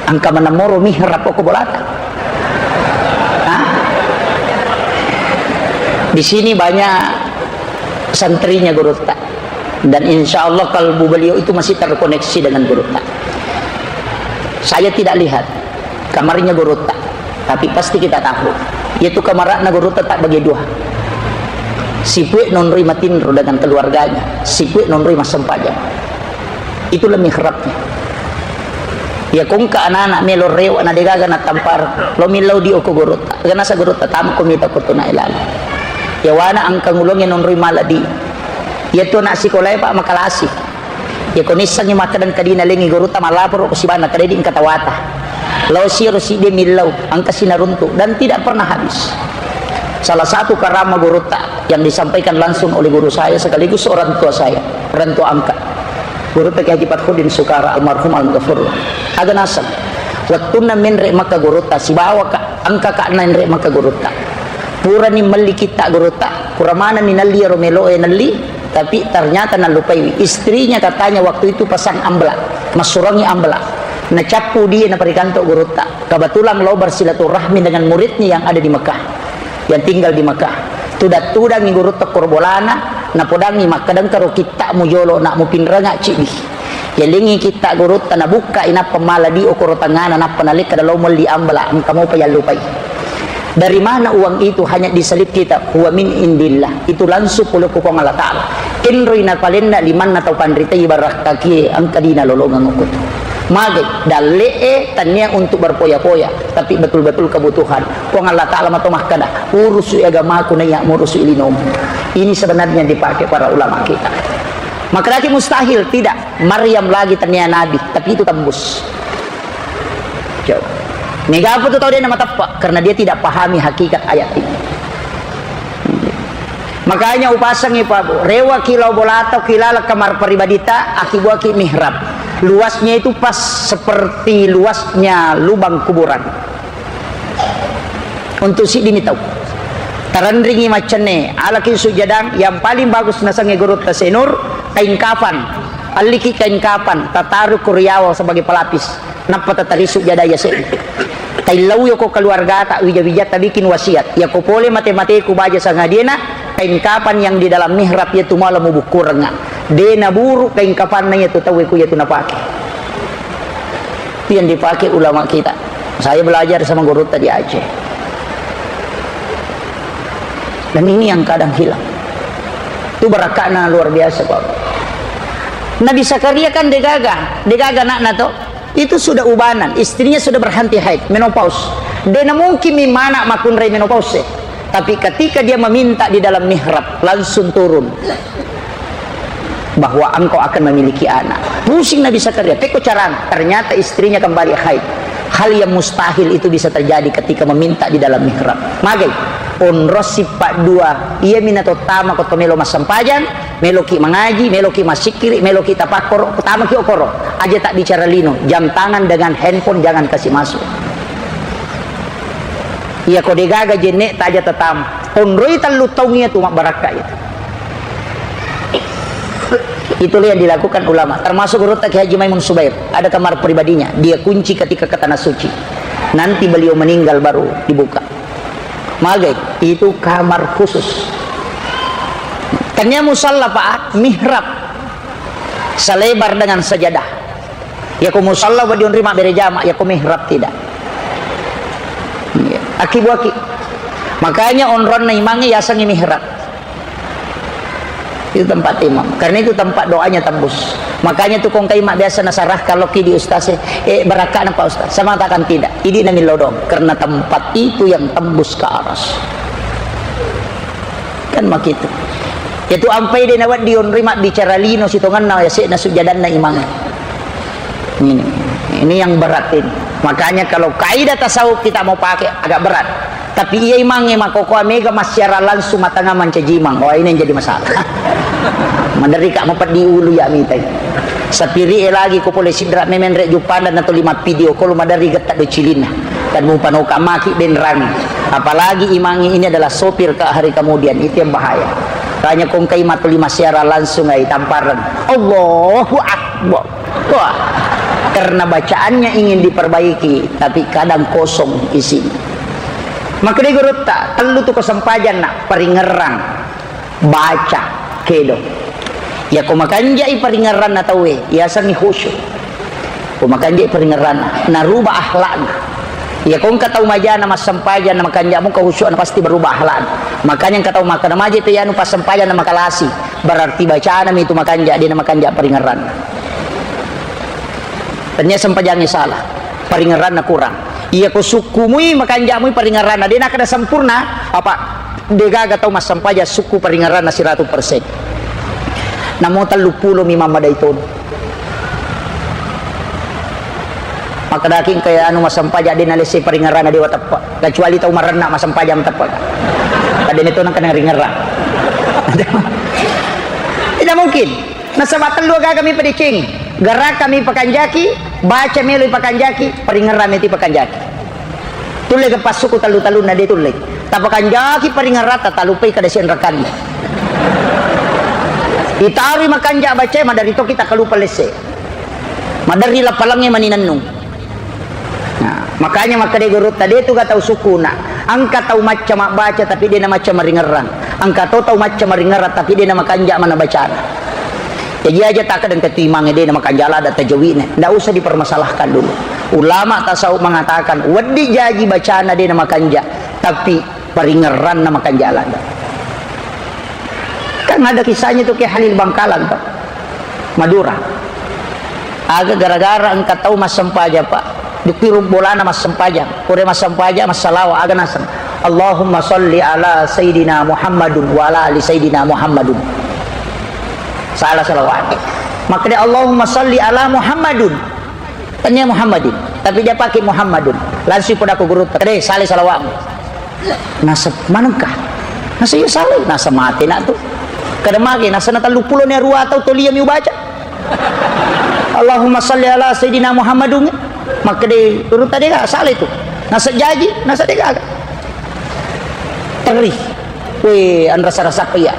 angka manemmoro mihrab ko bolata. Hah? Di sini banyak santrinya gurutta. Dan insya Allah kalbu beliau itu masih terkoneksi dengan gurutta. Saya tidak lihat kamarnya gurutta. Tapi pasti kita tahu, yaitu kamarana gurutta tak bagi dua. Sipue nonroi matinro dengan keluarganya, sipue nonroi massempajang. Itulah mihrabnya. Ya kongka anak-anak melo rewa na degaga natampar, lo millau di oko gurutta. Ganasa gurutta tama ko mita ko tuna ilala. Ya wana angka ngulonge nonroi mala di. Ya tu anak sikolae, Pak, makalasi. Yako nissengngi makkeda engka dina lengi gurutta, mallaporo ko sibawa nakkeda di engka tawata. Lao siro siddi millau, engka sinaruntu dan tidak pernah habis. Salah satu karama gurutta yang disampaikan langsung oleh guru saya sekaligus orang tua saya, orang tua angkat. Gurutta Kiai Haji Fathuddin Sukara almarhum almaghfurlah. Aga naseng. Wettunna menre Makkah gurutta, sibawa ka, engka ka naenre Makkah gurutta. Purani melli kitta gurutta, pura manenni nelli ero meloe nelli, tapi ternyata nallupaiwi. Istrinya katanya waktu itu pasang ambla, massurangi ambla. Nacappu dia naparikanto gurutta. Kebetulan lo bersilaturahmi dengan muridnya yang ada di Mekah, yang tinggal di Mekah. Tudang-tudangi gurutta koro bolana, napodangi makkeda engka ro kitta mujolo nak mupinranga cidi. Yalengi kitta gurutta nabukka inappa mala di okoro tangana nappa nalekka dalo melli ambla engka mopa yallupai. Dari mana uang itu? Hanya diselip kita, huwa min indillah. Itu langsung pole ko Puang Allah Ta'ala. Kenroi napalenna limanna tau panritai barakkaki engka dina lolongeng okko tu. Magai, dalle'e tania untuk berpoya-poya, tapi betul-betul kebutuhan. Puang Allah Ta'ala mato makkeda, urusu agamaku naiya murusu linomu. Ini sebenarnya dipakai para ulama kita. Makkedaki mustahil, tidak. Maryam lagi tania nabi, tapi itu tembus. Coba. Mega apa tu tau dia nama tepat? Karena dia tidak pahami hakikat ayat ini. Makanya upasangi Pak Bu, rewa kilau bolata kilala kamar pribadita akibuaki mihrab. Luasnya itu pas seperti luasnya lubang kuburan. Untuk siddi mi tau. Tarenringi maccenne, alaki sujadang yang paling bagus nasengnge gurutta Senur, kain kafan. Alliki kain kafan, tataru kuriawa sebagai pelapis. Nappa tatarisu jada yase. Taillau yoko keluargata wija-wija tabikin wasiat. Yako pole mate-mateku baja sangadiena, kain kafan yang di dalam mihrab yatu mala mubukkurengnga. De naburu kain kafanna yatu tauwe ku yatu napake. Itu yang dipakai ulama kita. Saya belajar sama gurutta di Aceh. Dan ini yang kadang hilang. Itu barakatna luar biasa, Pak. Nabi Zakaria kan degaga, degaga anakna to. Itu sudah ubanan, istrinya sudah berhenti haid, menopause. Dena mungkin mi mana makunrai menopause. Tapi ketika dia meminta di dalam mihrab, langsung turun bahwa engkau akan memiliki anak. Pusing Nabi Zakaria, pekko carana. Ternyata istrinya kembali haid. Hal yang mustahil itu bisa terjadi ketika meminta di dalam mihrab. Magai. Onrong sippa dua, iyami natottama ko to melo massempajang, meloki mangaji, meloki massikkiri, meloki tapakkoro, tamaki okoro. Aja tabbicara lino, jam tangan dengan handphone jangan kasih masuk. Iya ko degaga jenne taja tatama. Onroi tellu taung iya tu mabbarakka itu. Itulah yang dilakukan ulama, termasuk Gurutta Kiai Haji Maimun Subair. Ada kamar pribadinya, dia kunci ketika ke tanah suci. Nanti beliau meninggal baru dibuka. Magai, itu kamar khusus. Tania musalla, Pak, mihrab selebar dengan sajadah. Ya ko musalla wa dionri mabbere jama, ya ko mihrab tidak. Iya. Aki buaki. Makanya onronna imangnge yasengngi mihrab. Itu tempat imam. Karena itu tempat doanya tembus. Makanya tu kongkai mak biasa nasarah kalau ki di ustaz, eh, barakkana Pak Ustaz. Saya mengatakan tidak. Idi namillau doang. Karena tempat itu yang tembus ke aras. Kan makitu. Itu ampai de nawedding onroi mabbicara lino sitongenna yase'na sujjadanna imang. Ini, ini yang berat ini. Makanya kalau kaidah tasawuf kita mau pakai agak berat. Tapi iya imangnge makokoa mega massiara langsung matanga mancaji imang. Oh, ini yang jadi masalah. Maderri ka mapeddi ulu ya mitai. Sapiri e lagi ko pole sidra memenre jupanda na tuli mappidio ko lu maderri getta do cilinna. Dan mupanoka maki denrang. Apalagi imangnge ini adalah sopir ke hari kemudian, itu yang bahaya. Tanya kongkai matuli massiara langsung ai tampareng. Allahu Akbar. Wah, karena bacaannya ingin diperbaiki, tapi kadang kosong isinya. Makkedai gurutta, tellu tu ko sempajang nak, paringerrang, baca, kedo. Ya ko makanjai paringerranna tauwe, yasengngi khusyuk. Ko makanjai paringerranna, naruba akhlakna. Ya ko engka tau majana massempajang na makanjak muka khusyukna pasti berubah akhlakna. Makanya engka tau makkeda maje pe anu passempajang na makalasi. Berarti bacana mi tu makanjak, de na makanjak paringerranna. Tania sempajangnge salah, paringerranna kurang. Iya ko sukkumui makanjakmui paringerranna, de nakkeda sempurna, apa de gaga tau massempajang sukku paringerranna siratu persen. Namo tellu pulo mi mammadai tonu. Makkedaki engka anu massempajang de nalesse paringerranna dewa teppe. Kecuali tau marenna massempajang teppe. Tadi itu nang kena ringerrang. Tidak mungkin. Nasaba tellu gaga mi padeceng. Gerakka mi pakanjaki, baca melo pakanjaki, paringerrang mi ti pakanjaki. Tulle ke passuku tellu-tellunna de tulle. Tapakanjaki paringerrata talupai kada sian rekanna. Itarui makanja baca maderri to kita kalupa lesse. Maderri lappalangnge mani nennung. Nah, makanya makkeda gurutta, de tu ga tau sukuna. Engka tau macca mabbaca tapi de na macca maringerrang. Engka to tau macca maringerrang tapi de na makanja mana bacana. Jadi aja tak ada ketimang de na makanja lada tajawine. Ndak usah dipermasalahkan dulu. Ulama tasawuf mengatakan, weddi jaji bacana de na makanja, tapi paringerranna makanja lada. Kan ada kisahnya tuh Kiai Halil Bangkalan tuh. Madura. Aga gara-gara engka tau massempajang, Pak. Dukirung bolana massempajang. Pura massempajang, massalawa, aga naseng. Allahumma salli ala Sayyidina Muhammadun wa ala ali Sayyidina Muhammadun. Salah salawat. Makkeda Allahumma salli ala Muhammadun. Tania Muhammadin. Tapi dia pakai Muhammadun. Langsung pada aku guru. Kede, salah salawatmu. Nasa manengka? Nasa iya salah, nasa mate nak tu. Kada mage, nasa na tellu pulo ni arua tau tolia mi ubaca. Allahumma salli ala Sayyidina Muhammadun. Makkeda guru tadi ga salah itu. Nasa jaji, nasa de gaga. Terri. We, anrasa-rasa iya.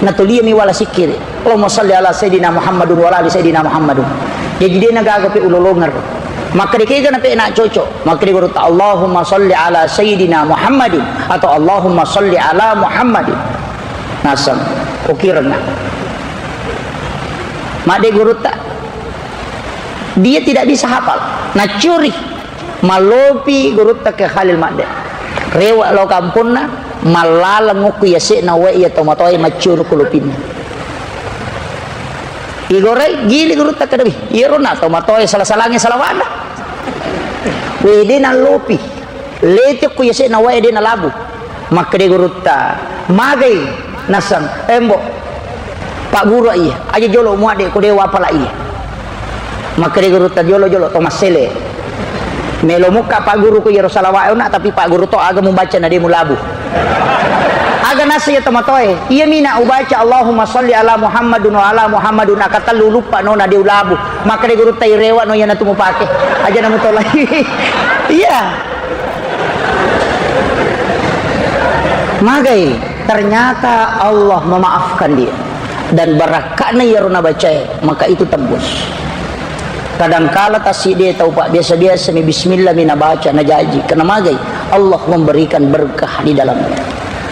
Natulia mi wala sikkiri. Allahumma salli ala Sayyidina Muhammadun wa ala ali Sayyidina Muhammadun. Jadi de na gaga pe ulolongeng. Makkeda kega na pe na cocok. Makkeda gurutta, Allahumma salli ala Sayyidina Muhammadin atau Allahumma salli ala Muhammadin. Naseng, ukirenna. Madde gurutta, dia tidak bisa hafal. Nacuri. Mallopi gurutta Kiai Halil madde. Rewe lao kamponna, mallaleng ukku yase'na wae iya tomatoae maccuru ku lopinna. Igorai, gili gurutta kedawi. Iyaro na tomatoae sala-salangi salawana. Wede nallopi. Lete ku yase'na wae de nalabu. Makkeda gurutta, magai naseng, embo. Pak guru iya, aja jolo muadde ko dewa apala iya. Makkeda gurutta jolo-jolo to massele. Melo mukka Pak Guru ko iyaro salawa'e ona, tapi Pak Guru to aga mubaca na de mulabu. Aga nasa iya tomatoe, iya mina ubaca Allahumma salli ala Muhammadun wa ala Muhammadun, aka tellu luppa no na de ulabu. Maka de guru tai rewa no iya natu mupake. Aja namu tolai. Iya. Magai, ternyata Allah memaafkan dia. Dan barakka'na iyaro nabacae, maka itu tembus. Kadangkala tassiddi tau, Pak, biasa-biasa mi bismillah mi nabaca, najaji. Karena magai, Allah memberikan berkah di dalamnya.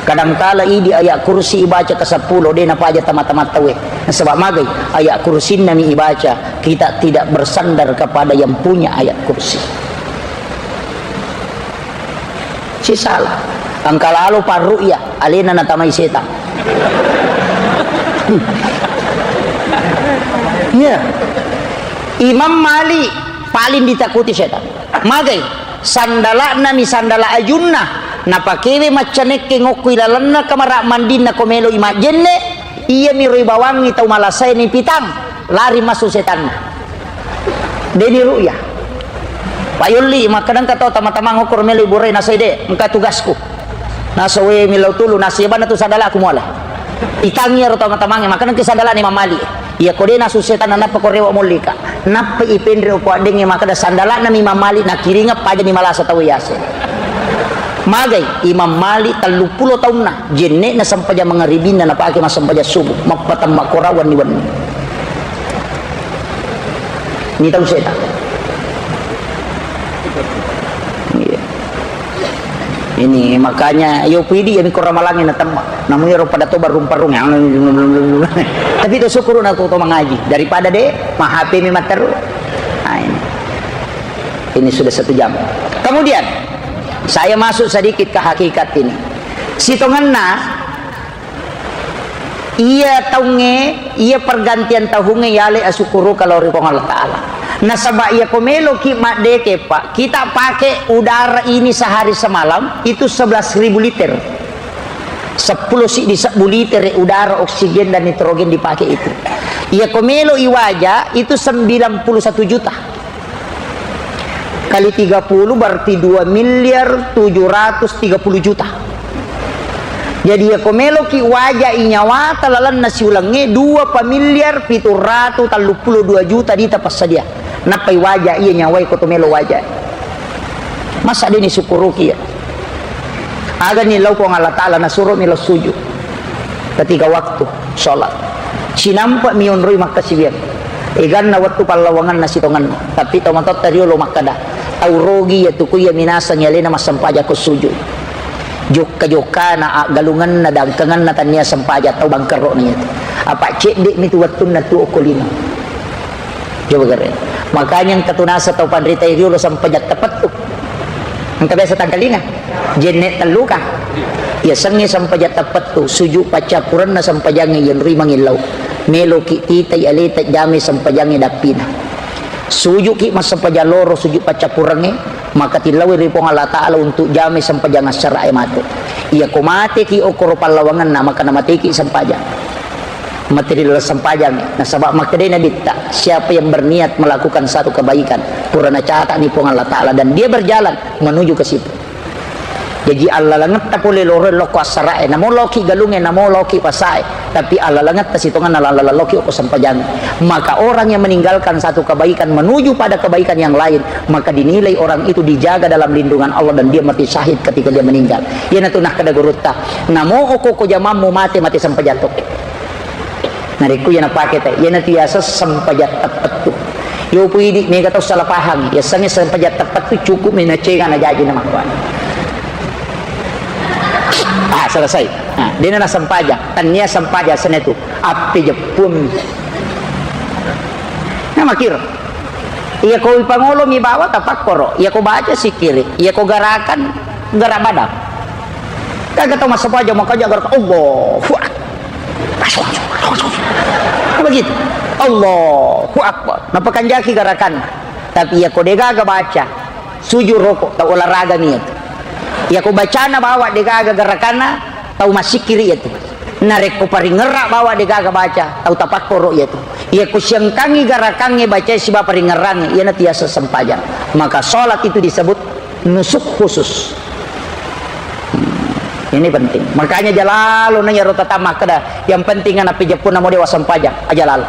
Kadangkala idi ayat kursi ibaca ke sepuluh, de napaja tama-tama tauwe. Nasaba magai, ayat kursinna mi ibaca, kita tidak bersandar kepada yang punya ayat kursi. Sisala. Engka lalo parru'ya, alena natamai setang. Iya. Imam Malik paling ditakuti setang. Magai, sandala'na mi sandala ajunna, napakewe maccanekke ngokko ilalenna kamara mandinna ko melo imajjenne, iyami ro ibawangngi tau malasae nipitang, lari massu setanna. Deni ru'ya. Pak Yolli, makkadangka tau tama-tamang okoro melo iburai, nasai de, engka tugasku. Nasa we millau tulu, nasi banna tu sandalaku muala. Itangi ero tama-tamange, makkadangki sandalani Imam Malik. Iya ko de nasu setan, nappa ko rewa mollika. Nappa ipenre ko addenge, makkada sandalana mi Imam Malik, nakiringa paja ni malasa tau yase. Magai Imam Malik telluppulo taunna, jenne'na sempajang mangaribinna napake massempajang subuh, mappatemma korawanni wenni. Ini tahu saya tak? Iya. Ini makanya yo pidi ya mikro ramalangi na temma. Namu ero pada to baru parung. Tapi to syukur na to, to mangaji daripada de ma H P mi matteru. Nah, ini. Ini sudah satu jam. Kemudian saya masuk sedikit ke hakikat ini. Sitongenna Iya taungnge, iya pergantian tahungnge yale asukkuruka lao ri Puang Allah Ta'ala. Nasaba iya ko meloki maddeke, Pak, kita pakai udara ini sehari semalam itu sebelas ribu liter. Seppulo siddi sebbu liter udara, oksigen dan nitrogen dipakai itu. Iya ko melo iwaja itu sembilan puluh satu juta. Kali tiga puluh berarti dua miliar tujuh ratus tiga puluh juta. Jadi, iya ko meloki wajai nyawata lalenna siulengnge, dua pa miliar pitu ratu telluppulo dua juta dita passadia. Nappai waja iya nyawai ko to melo waja. Masa deni sukkuruki iya? Agani lau Puang Allah Ta'ala nasuromi lao sujud. Ketika waktu sholat. Sinampa mi onroi makkasiwiang. Eganna wettu pallawanganna sitongenna. Tapi tau matotta riolo makkada, tau rogi iya tu, ku iya minaseng alena massempajang ko sujud. Jokka-jokkana, aggalungenna, dangkengenna tania sempajang, tau bangkerrokna iya tu. Apa cedde mi tu wettunna tu okko lino. Coba gare. Makanya engka tu nasa tau panrita riolo sempajang tapettu. Engka biasa tangkalinga. Jenne telluka. Yasengnge sempajang tapettu, sujud paccappurenna sempajangnge yenrui mangillau. Meloki titai aleta jame sempajangnge dappina. Sujuki massempajang loro sujud paccappurengnge, maka tillaui ri Puang Allah Ta'ala untuk jame sempajang assara e mate. Iya ko mateki okoro pallawangenna, maka namateki sempajang. Mate ri laleng sempajang, nasaba makkedai Nabitta, siapa yang berniat melakukan satu kebaikan, pura nacatani Puang Allah Ta'ala dan dia berjalan menuju ke situ. Jaji allalengetta pole loro lokko assarae, namo loki galunge, namo loki pasae, tapi allalengetta sitongenna laleng loki okko sempajangnge. Maka orang yang meninggalkan satu kebaikan menuju pada kebaikan yang lain, maka dinilai orang itu dijaga dalam lindungan Allah dan dia mati syahid ketika dia meninggal. Iyanatu nakkeda gurutta, namo okko ko jamammu mate, mate sempajang to. Narekko iya napake te, iyanatu yaseng sempajang teppettu. Yopo idi mega tau salah pahang, yasengnge sempajang teppettu cukup mi nacega najaji namakkuani. Ah, selesai. Nah, dena nasempajang, tania sempajang sene tu. Appe jeppuammi. Nah, makiro. Iya ko ipangolo mi bawa tapakkoro, iya ko baca sikiri, iya ko garakan gerak badan. Kaga tau massempajang makaja gerakan Allahu Akbar. Begitu. Allahu Akbar. Napakanjaki gerakanna. Tapi iya ko degaga baca, sujud roko, tau olahraga mi itu. Iya ko bacana bawa degaga gerakanna, tau masikiri itu. Narekko paringerra bawa degaga baca, tau tapakkoro iyatu. Iyako siangkangi garakangnge bacae sibawa paringerrangnge, iyana tiasa sempajang. Maka sholat itu disebut nusuk khusus. Hmm, ini penting. Makanya jalalo na iyaro tata makkeda, yang penting ana pijeppunna mo dewa sempajang, aja lalo.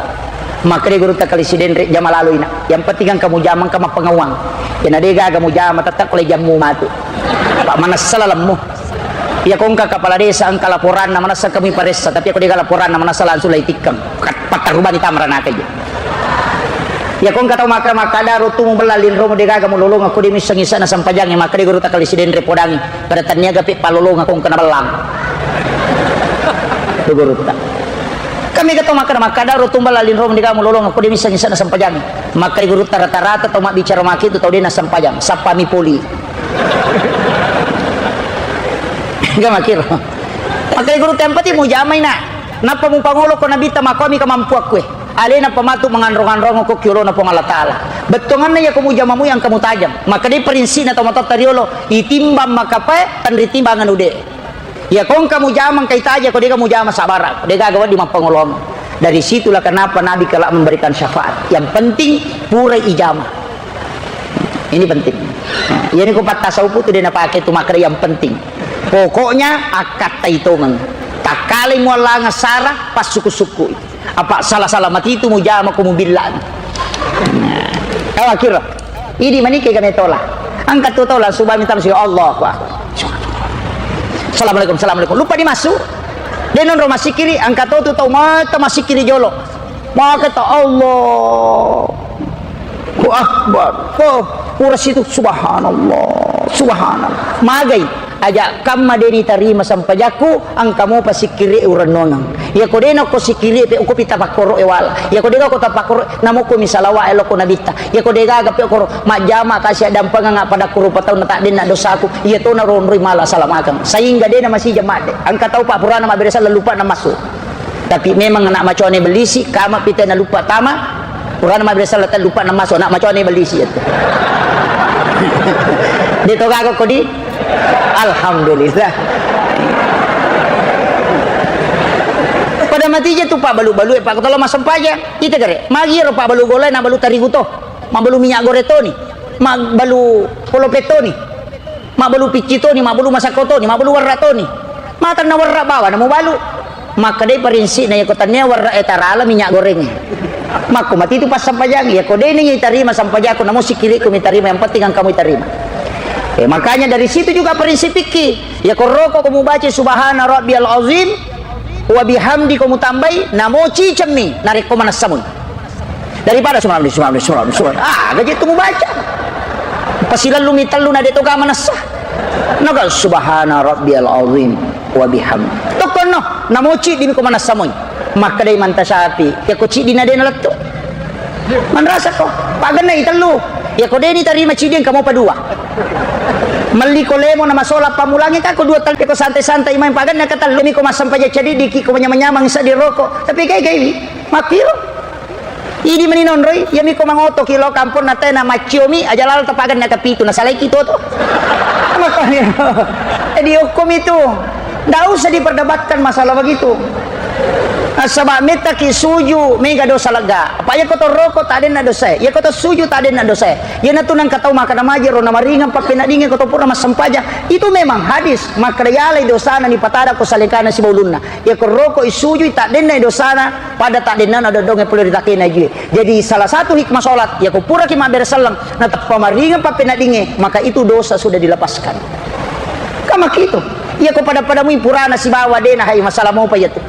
Makkeda gurutta Kali Sidenre, jama lalo ina. Yang penting engka mujama, engka mappangauang. Iyana degaga mujama, tetap kole jammu matu. Pak manessa lalemmu. Iya ko engka kepala desa, engka laporanna, manessa kami paressa, tapi ko dega laporanna, manessa langsung laitikkeng. Kat-, pattarubani tamara naka iya. Iya ko engka tau maka-, makkada, "Rotu mubella linromu, degaga mulolongeng, ko de misseng isana sempajangnge," makkada gurutta Kali Sidenre, "Podangi, pada tanniaga pe palolongeng ko engka nabellang." Tu gurutta. Kami ga tau makkada, makkada, "Rotu mubella linromu, degaga mulolongeng, ko de misseng isana sempajangnge." Makkada gurutta, "Rata-rata tau mabbicara maki itu tau de nasempajang, sappami poli." Enggak makiro. Makkeda guru, tempa ti mujamai na. Nappa mupangolo ko nabitta, makomi kemampuakku e. Alena pamatu menganrong-anrong ko kiolona Puang Allah Ta'ala. Bettuanganna iya ko mujamamu yang kamu tajang. Makkeda prinsi'na tau matotta riolo, itimbang makapae, tenri timbangan ude. Iya ko engka mujama engka itaja, ko dega mujama sabara, dega gaga wedding mappangolong. Dari situlah kenapa Nabi kelak memberikan syafaat. Yang penting pura ijama. Ini penting. Nah, iyani ko pattasawuf tu de napake tu makkeda yang penting. Pokoknya akkatta itongeng. Takkalai muallangeng sara, passukku-sukku. Apa salah-salah mati itu mujama ko mubillani. Nah, tahu akhirnya. Idi manike kami tola. Angkat tu tola subah minta masuk Allah. Wah. Assalamualaikum, assalamualaikum. Lupa dimasuk. Dia nonro masikiri, angkat tu tau mata masikiri jolo. Maka ta Allah. Allahu Akbar. Oh, pura situ, subhanallah, subhanallah. Magai, aja kamma deni tarima sampajakku, angka mopa sikkiri urennuangeng. Iya ko dena ko sikkiri pe, uko pita pakkoro e wala. Iya ko dega ko tapakkoro, namo ko misalawa e loko nabitta. Iya ko dega gape koro, majjama kasi addampengeng apa dakku rupa taunna taddenna dosaku. Iya tona ronroi mala salamakeng. Sehingga dena masija madde. Angka tau pa purana mabbere sala lupa na masuk. Tapi memang anak macoane bellisi, kama pita na lupa tama, purana mabbere sala ta lupa na masuk, anak macoane bellisi itu. De to gaga ko di? Alhamdulillah. Pada matija tu pabbalu-balu e, Pak, ko tolo massempajang. Ita gare, magi ro pabbalu golae, na balu tarigu to. Mabbalu minyak goreng toni. Mabbalu polope toni. Mabbalu picci toni, mabbalu masakko toni, mabbalu warra toni. Matanna warra bawa na mubalu. Makkedai parinsikna, iya ko tannia warra e tarala minyak goreng e. Makko mati tu passampajang, iya ko deni itarima sampajakku, namo sikkirikku mitarima, yang penting engkamu itarima. Eh, makanya dari situ juga prinsip fikih. Iya ko roko ko mubaca subhana rabbiyal azim wa bihamdi ko mutambai, namo cicemmi narekko manessa mui. Daripada subhanallah, subhanallah, subhanallah, subhanallah. Ah, gaji tu mubaca. Pasilallumi tellu na de to ga manessa. Naga subhana rabbiyal azim wa bihamdi. Tokkonno, namo ciddi mi ko manessa moi. Makkedai manta sapi, ya ko ciddi na de na lettu. Manrasa ko, pagenna i tellu. Ya ko deni tarima ciddi engka mopa dua. Melli ko lemo na masola pamulangi ka ko dua tellu, ya ko santai-santai main pagenna ka tellu mi ko massampaja cadi diki ko manyamang-nyamang seddi roko. Tapi kai-kai wi. Makkiro. Idi meni nonroi, iya miko mangotoki lao kamponna tena macciomi, aja lalo tapagenna kapitu, nasalaiki to to. Makanya, jadi hukum itu, ndak usah diperdebatkan masalah begitu. Nasaba mettaki suju, mega dosa lega. Apa iya ko torroko, tadenna dosa. Iya ko to suju, tadenna dosa. Iya natu nangka tau makkeda majero, namaringeng pappenadinge ko to pura massempajang. Itu memang hadis, makkeda yalai dosana nipatada ko salekana sibaulunna. Iya ko roko isujui, tadenna dosana. Pada taddennana dodongnge pole ri takena jue. Jadi, salah satu hikmah sholat, iya ko puraki mabbere selleng, nateppa maringeng pappenadingnge, maka itu dosa sudah dilepaskan. Kama kitu. Iya ko pada-pada mui purana sibawa dena, hai, masalah mopa iya tu.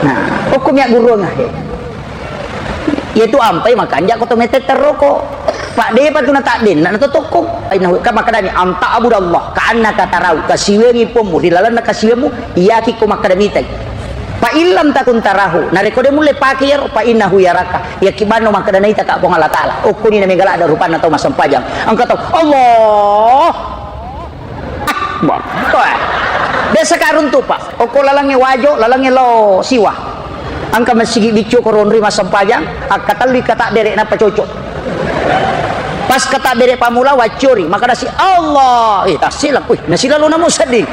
Nah, okko mi agguruang, he. Iya tu ampai makanja ko to mete terroko. Pak depa tu nataddenna, na to tokko. Ai, nah, ka makkedani, "Anta abudallah, ka annaka tarau, kasiwengi pommu, ri lalenna kasiwemmu, iyaki ko makkeda mitai." Fa illam takun tarahu, narekko de mulle pake iyaro, fa innahu yaraka, yakkibanno makkeda naita ka Puang Allah Ta'ala. Okkoni na mega ladde rupanna tau massempajang. Engka tau, Allah Akbar. Toh, eh. Biasa ka runtu, Pak. Okko lalangnge Wajo, lalangnge lao Siwa. Engka masigi biccu ko ronri massempajang, akkatallui kata dere nappa cocok. Pas katabbere' pammula waccori, makkadasi, "Allah." Eh, tassileng, wih, nasilalo namo sedding.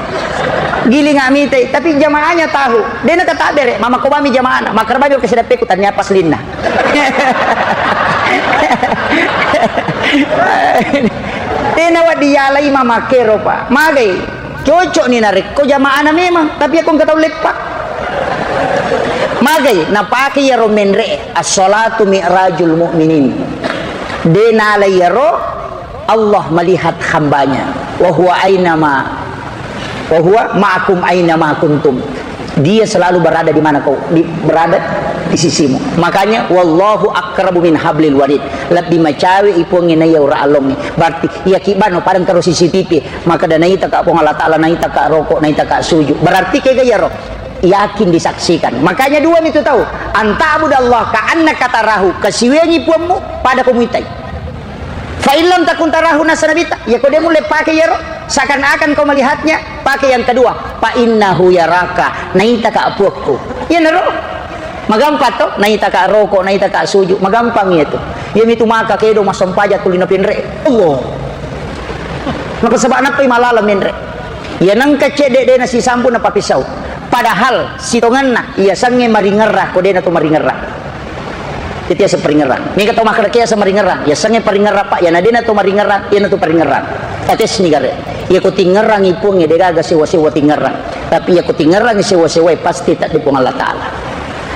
Gilinga mitai, tapi jamaahnya tahu. Dena katabbere', mama ko bami jamaahna, makkada bami ko sedappeku tania pas linna. Tena wa dialai mama kero, Pak. Magai, cocok ni narekko jamaahna memang, tapi aku engka tau leppa. Magai, napake iyaro menre', as-salatu mi'rajul mu'minin. De nala iyaro, Allah melihat hambanya. Wa huwa ainama, wa huwa ma'akum ainama kuntum. Dia selalu berada di mana kau, di, berada di sisimu. Makanya, wallahu aqrabu min hablil warid. Lebbi macawe i Puangnge naiya ura allongnge. Berarti, iya kibano padang karo C C T V. Makkada naitaka Puang Allah Ta'ala, naitaka roko, naitaka suju. Berarti kega iyaro? Yakin disaksikan. Makanya dua mitu tau. Anta'budallaha ka'annaka tarahu. Kasiwiangi Puammu, pada ko muitai. Fa in lam takun tarahu, nasa Nabitta, iyako de mulle pake iyaro, seakan-akan kau melihatnya, pake yang kedua, fa innahu yaraka, naitaka Puakku. Iyanaro. Magampang to, naitaka roko, naitaka suju, magampang iyatu. Iyamitu maka kedo massempajang tuli napenre. Allah. Nappa saba nappai malala menre. Iya nengka cedde de nasisambu napapisau. Padahal sitongenna iya sengnge maringerra ko de nato maringerra. Itu yaseng paringerrang. Mega tau makkeda ke yaseng maringerrang. Yasengnge paringerrang, Pak, yana dena to maringerrang, yana tu paringerrang. Ates ni gare. Iya ko tingerrangi Puangnge, de gaga sewa-sewa tingerrang. Tapi iya ko tingerrangi sewa-sewa, pasti tadde Puang Allah Ta'ala.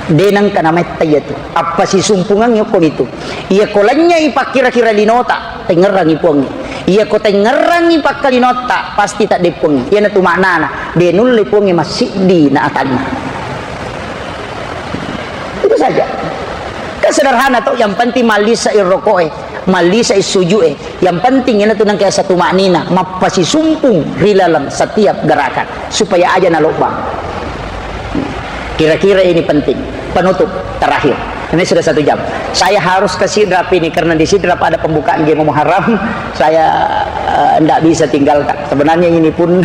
De nengka nametta iya tu. Apa sisumpungang yokko mitu. Iya ko lanynyai pakkira-kira linota, tingerrangi Puangnge. Iya ko tingerrangi pakkalinotta, pasti tadde Puangnge. Iyana tu maknana, de nulle Puangnge massiddi na atanna. Itu saja. Kan sederhana to, yang penting mallisa i rokoe, mallisa i sujue. Yang penting ina tu nengka satu maknina, mappasisumpung ri laleng setiap gerakan supaya aja nalobbang. Kira-kira ini penting. Penutup terakhir. Ini sudah satu jam. Saya harus ke Sidrap ini karena di Sidrap ada pembukaan G M Muharram. Saya eh, ndak bisa tinggalkan. Sebenarnya ini pun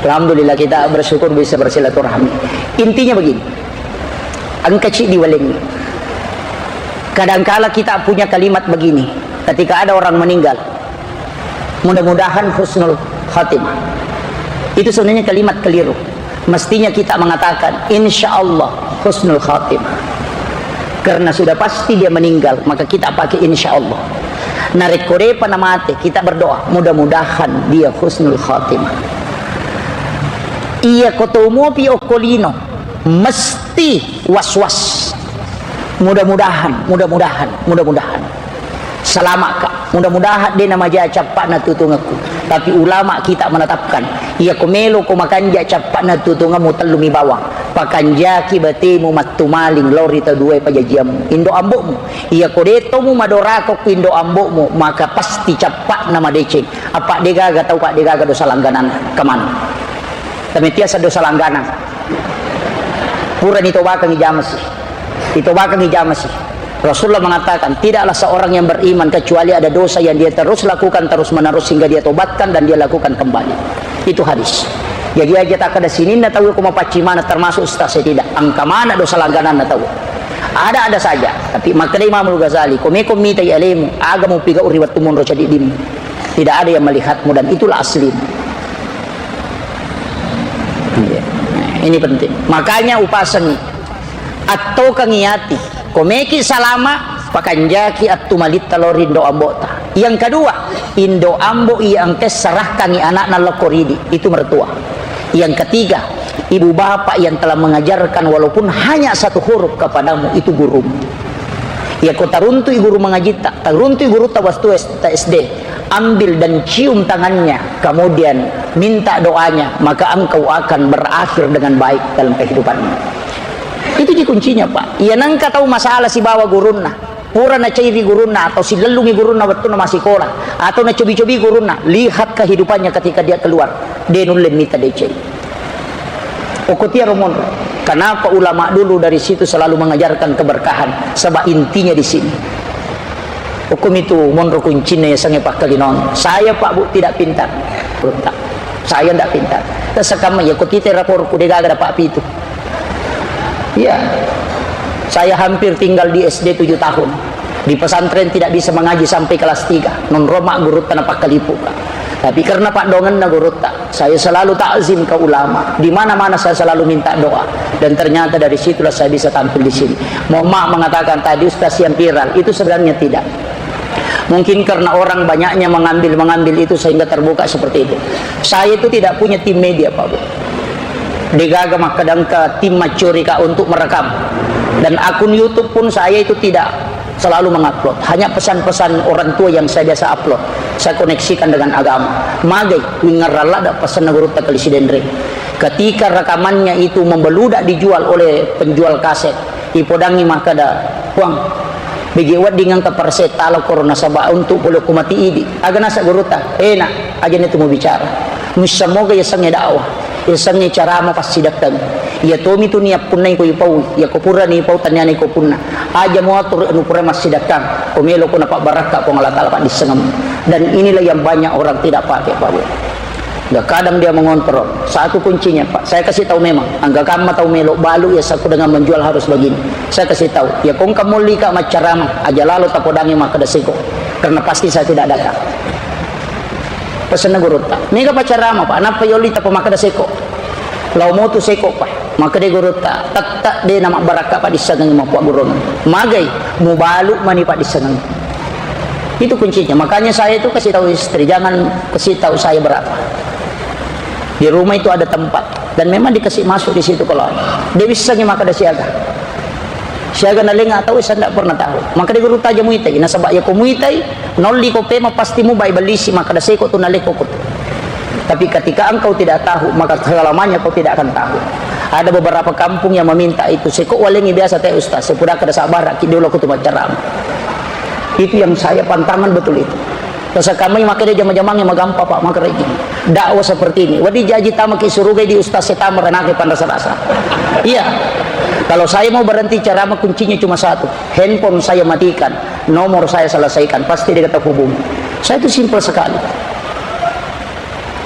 alhamdulillah kita bersyukur bisa bersilaturahmi. Intinya begini. Engka ciddi walengngi. Kadangkala kita punya kalimat begini, ketika ada orang meninggal, mudah-mudahan husnul khatimah. Itu sebenarnya kalimat keliru. Mestinya kita mengatakan, insya Allah husnul khatimah. Karena sudah pasti dia meninggal, maka kita pakai insya Allah. Narekko depa namate, kita berdoa, mudah-mudahan dia husnul khatimah. Iya ko tomopi okko lino, mesti was-was. Mudah-mudahan, mudah-mudahan, mudah-mudahan. Selamat, Kak. Mudah-mudahan de namaja cappa'na tutungekku. Tapi ulama kita menetapkan, iya ko melo ko makanja cappa'na tutungemmu, tellumi bawang. Pakanjaki batemu mattumaling lao ri tau duae pajajiammu. Indo ambo'mu. Iya ko de tomu madorako ku indo ambo'mu, maka pasti cappa'na madeceng. Apa de gaga tau, Pak, de gaga dosa langganan kemana? Tapi tiasa dosa langganan. Purani tobakangi jamasi. Itobakangi jamasi. Rasulullah mengatakan, tidaklah seorang yang beriman kecuali ada dosa yang dia terus lakukan terus menerus sehingga dia tobatkan dan dia lakukan kembali. Itu hadis. Jadi aja tak ada sininna tahu aku mapaccimana termasuk ustaz saya tidak. Angka mana dosa langganan tahu. Ada-ada saja. Tapi makanya Imam Al-Ghazali, komeko mita ya lemu, aga mau piga uri waktu munro cadi dimu. Tidak ada yang melihatmu dan itulah aslimu. Iya. Nah, ini penting. Makanya upasengi. Attokengi ati. Komeki salama, pakanjaki attu malitta lao ri indo ambo'ta. Yang kedua, indo ambo iya engke serahkangi anakna lokko ridi. Itu mertua. Yang ketiga, ibu bapak yang telah mengajarkan walaupun hanya satu huruf kepadamu, itu gurumu. Iya ko taruntui guru mengajitta, taruntui guru tawastu S D. Ambil dan cium tangannya, kemudian minta doanya, maka engkau akan berakhir dengan baik dalam kehidupanmu. Itu ji kuncinya, Pak. Iya nengka tau masalah sibawa gurunna, pura nacairi gurunna atau silellungi gurunna wettunna masikola, atau nacobi-cobi gurunna, lihat kehidupannya ketika dia keluar. De nulle mita deceng. Okko tiaro monro. Kenapa ulama dulu dari situ selalu mengajarkan keberkahan? Sebab intinya di sini. Okko mitu monro kuncinna yasengnge pakkalinaon. Saya, Pak, Bu, tidak pintar. Belum tak. Saya tidak pintar. Terus kamma ya, ko tite raporku de gaga dapat pitu. Iya. Saya hampir tinggal di S D tujuh tahun. Di pesantren tidak bisa mengaji sampai kelas tiga. Nonroma gurutta napakkalipuka. Tapi karena paddoangenna gurutta, saya selalu takzim ke ulama. Di mana-mana saya selalu minta doa. Dan ternyata dari situlah saya bisa tampil di sini. Mohon maaf mengatakan tadi ustaz yang viral, itu sebenarnya tidak. Mungkin karena orang banyaknya mengambil-mengambil itu sehingga terbuka seperti itu. Saya itu tidak punya tim media, Pak Bu. Degaga makkeda engka tim maccurika untuk merekam. Dan akun YouTube pun saya itu tidak selalu mengupload. Hanya pesan-pesan orang tua yang saya biasa upload. Saya koneksikan dengan agama. Magai, wingarralla da pesanna gurutta Kali Sidenreng. Ketika rekamannya itu membeludak dijual oleh penjual kaset, ipodangi makkeda, "Puang, bege wedding engka persettalo koro nasaba untuk pole ko mati idi." Aga nasa gurutta, "Eh, nak, aja netu mubicara. Muissamoga yasengnge dakwah, yasengnge carama passidakkang. Iya tomi tu niappunnai ko ipau, iya ko purani ipau tanniana iko punna. Aja muatur anu pura massidakkang, ko melo ko napabbarakka Puang Allah Taala paddissengemmu." Dan inilah yang banyak orang tidak pakai, Pak Bu. Nggak, kadang dia mengontrol. Satu kuncinya, Pak. Saya kasih tahu memang, angka kamma tahu melo balu ya saku dengan menjual harus begini. Saya kasih tahu, ya kong kamu lika maccarama, aja lalo tapodangi makkeda seko. Karena pasti saya tidak datang. Pesenna gurutta. Mega pacarama, Pak. Nappa yoli tapa makkeda seko. Lau motu seko, Pak. Makkeda gurutta, tetta de na mabbarakka paddissengengi mappagurung. Magai, mubalu mani paddissengengi. Itu kuncinya. Makanya saya itu kasih tahu istri, jangan kasih tahu saya berapa. Di rumah itu ada tempat dan memang dikasih masuk di situ kalau ada. Dia bisa makkeda siaga. Siaga nalenga tahu, saya tidak pernah tahu. Makkeda gurutta aja muitai. Nasaba ya ko muitai, nolli ko pema pasti mubai bellisi makkeda seko tu naleko ko tu. Tapi ketika engkau tidak tahu, maka selamanya kau tidak akan tahu. Ada beberapa kampung yang meminta itu, seko walengi biasa teh ustaz, sepuda kada sabar, ki dulu aku tu maccarama. Itu yang saya pantangan betul itu. Rasa kami makkeda jama-jamang yang magampa, Pak, makkeda gini. Dakwah seperti ini. Wadi jaji tama ki suruga di ustaz setama ranake panrasa-rasa. Iya. Kalau saya mau berhenti ceramah, kuncinya cuma satu. Handphone saya matikan, nomor saya selesaikan, pasti dia kata hubungi. Saya itu simpel sekali.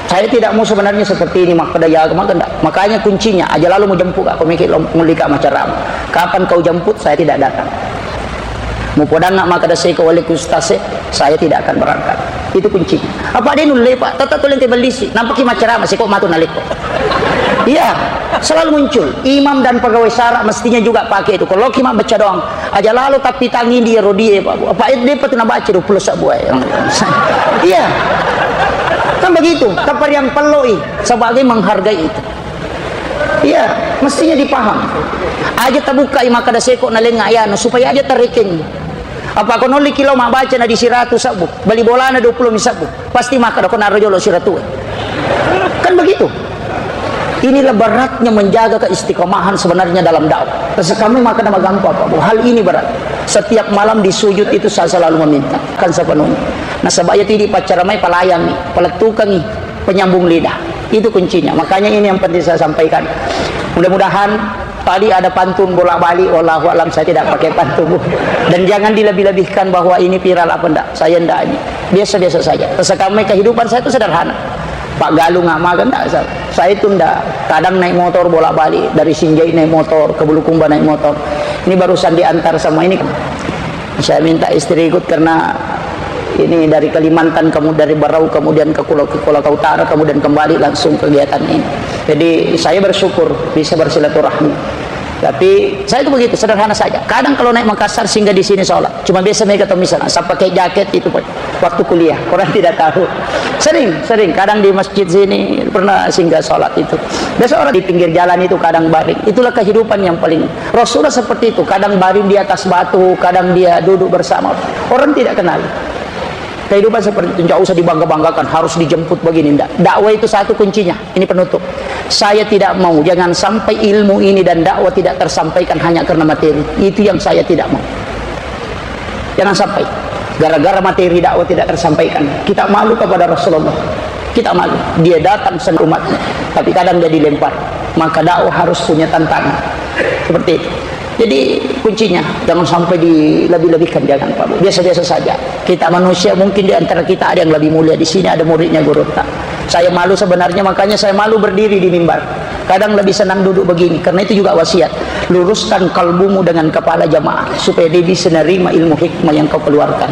Saya tidak mau sebenarnya seperti ini, makkeda ya, makkeda. Makanya kuncinya, aja lalu mau jemput aku mikir lo mulika maccarama. Kapan kau jemput, saya tidak datang. Mau podang nak makkeda seko oleh ustaz, saya tidak akan berangkat. Itu kuncinya. Apa dia nulle, Pak? Tetap tulen ke bellisi. Nampak ki maccarama, seko matu naleko. Iya, selalu muncul. Imam dan pegawai sara mestinya juga pakai itu. Kalau ki mak baca doang, aja lalu tapi tangi dia rodie, Pak. Apa dia patu nabaca dua puluh sabu, eh. Iya. Kan begitu, tapi yang perlu, ih, sebagai menghargai itu. Iya, mestinya dipaham. Aja tabuka i makkeda seko nalenga ya, supaya aja tarekeng. Apa ko nolli kilo mak baca na di siratu sabu, bali bolana dua puluh mi sabu. Pasti makkeda ko naro jolo siratu. Kan begitu. Inilah beratnya menjaga keistiqomahan sebenarnya dalam dakwah. Terus kami makkeda magampa, Pak Bu. Hal ini berat. Setiap malam di sujud itu saya selalu meminta. Kan sepenuhnya. Nasaba ya tidi paccaramai palayangi, palettukangi, penyambung lidah. Itu kuncinya. Makanya ini yang penting saya sampaikan. Mudah-mudahan tadi ada pantun bolak-balik, wallahu alam saya tidak pakai pantun. Dan jangan dilebih-lebihkan bahwa ini viral apa ndak. Saya ndak ini. Biasa-biasa saja. Terus kami kehidupan saya itu sederhana. Pak Galung nggak makan, nggak, saya, saya itu nggak, kadang naik motor bolak-balik, dari Sinjai naik motor, ke Bulukumba naik motor. Ini barusan diantar sama ini. Saya minta istri ikut karena ini dari Kalimantan, kamu dari Barau, kemudian ke Kuala, ke Kuala Utara, kemudian kembali langsung kegiatan ini. Jadi saya bersyukur bisa bersilaturahmi. Tapi saya itu begitu, sederhana saja. Kadang kalau naik Makassar, singgah di sini sholat. Cuma biasa mereka tahu misalnya, saya pakai jaket itu, Pak. Waktu kuliah, orang tidak tahu. Sering, sering. Kadang di masjid sini pernah singgah sholat itu. Biasa orang di pinggir jalan itu kadang baring. Itulah kehidupan yang paling, Rasulullah seperti itu. Kadang baring di atas batu, kadang dia duduk bersama. Orang tidak kenal. Kehidupan seperti itu, nggak usah dibangga-banggakan, harus dijemput begini, ndak. Dakwah itu satu kuncinya. Ini penutup. Saya tidak mau, jangan sampai ilmu ini dan dakwah tidak tersampaikan hanya karena materi. Itu yang saya tidak mau. Jangan sampai gara-gara materi dakwah tidak tersampaikan, kita malu kepada Rasulullah. Kita malu. Dia datang sendiri umatnya, tapi kadang dia dilempar. Maka dakwah harus punya tantangan. Seperti itu. Jadi kuncinya jangan sampai dilebih-lebihkan, jangan, Pak Bu. Biasa-biasa saja. Kita manusia, mungkin di antara kita ada yang lebih mulia. Di sini ada muridnya guru tak. Saya malu sebenarnya, makanya saya malu berdiri di mimbar. Kadang lebih senang duduk begini, karena itu juga wasiat. Luruskan kalbumu dengan kepala jamaah, supaya dia bisa nerima ilmu hikmah yang kau keluarkan.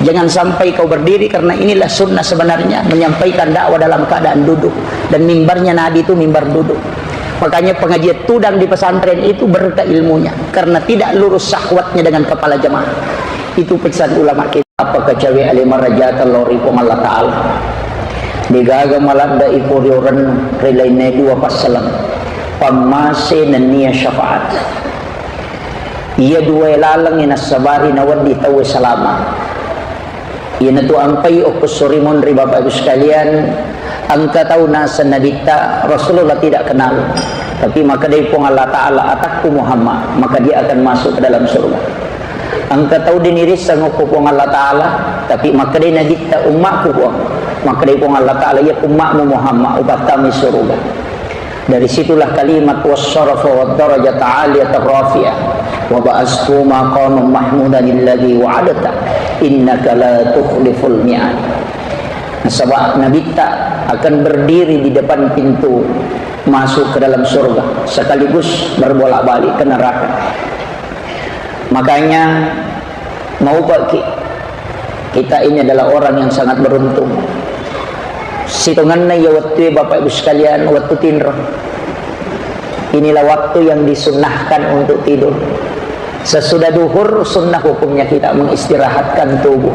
Jangan sampai kau berdiri, karena inilah sunnah sebenarnya, menyampaikan dakwah dalam keadaan duduk. Dan mimbarnya Nabi itu mimbar duduk. Makanya pengajian tudang di pesantren itu berkah ilmunya, karena tidak lurus syahwatnya dengan kepala jamaah. Itu pesan ulama kita. Apa kacawe ale maraja tello ri Puang Allah Ta'ala. Degaga maladda iko rioren ri lainna dua passaleng. Pammase nennia syafaat. Iya dua laleng nassabari nawedding tauwe salama. Iyanatu ampai okko sori monri Bapak Ibu sekalian, engka tau naseng Nabitta, Rasulullah tidak kenal. Tapi makkedai Puang Allah Ta'ala, "Atakku Muhammad, maka dia akan masuk ke dalam surga." Engka tau dinirisseng okko Puang Allah Ta'ala, tapi makkedai Nabitta, "Ummakku Puang." Makkedai Puang Allah Ta'ala, "Iya ummakmu Muhammad, upattama suruga." Dari situlah kalimat wasyarafa wad darajata aliyatan rafi'ah wa ba'asku maqaman mahmudan alladzi wa'adta innaka la tukhliful mi'ad. Nasaba Nabitta akan berdiri di depan pintu masuk ke dalam surga sekaligus berbolak-balik ke neraka. Makanya, maupaki, kita ini adalah orang yang sangat beruntung. Sitongenna iya wettue, Bapak Ibu sekalian, wettu tinro. Inilah waktu yang disunnahkan untuk tidur. Sesudah duhur, sunnah hukumnya kita mengistirahatkan tubuh.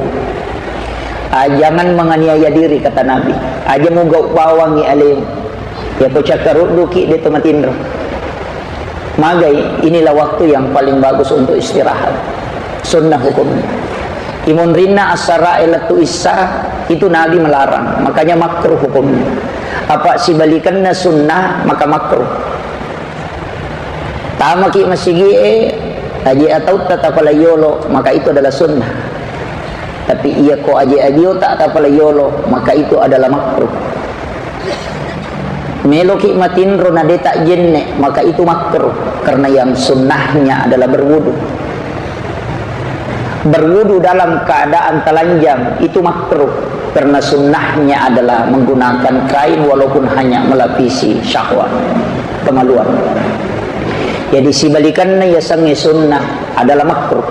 Ah, jangan menganiaya diri, kata Nabi. Aja mugau bawangi alemu. Yako cakkarudduki, de to matinro. Magai, inilah waktu yang paling bagus untuk istirahat. Sunnah hukumnya. Imunrinna asara lettu issa, itu Nabi melarang, makanya makruh hukumnya. Apa sibalikanna sunnah, maka makruh. Tamaki masigi e, aje atautta tapalai yolo, maka itu adalah sunnah. Tapi iya ko aje abiota tapalai yolo, maka itu adalah makruh. Meloki matinro na de tak jenne, maka itu makruh, karena yang sunnahnya adalah berwudu. Berwudu dalam keadaan telanjang itu makruh, karena sunnahnya adalah menggunakan kain walaupun hanya melapisi syahwat, kemaluan. Jadi sibalikanna yasengnge sunnah adalah makruh.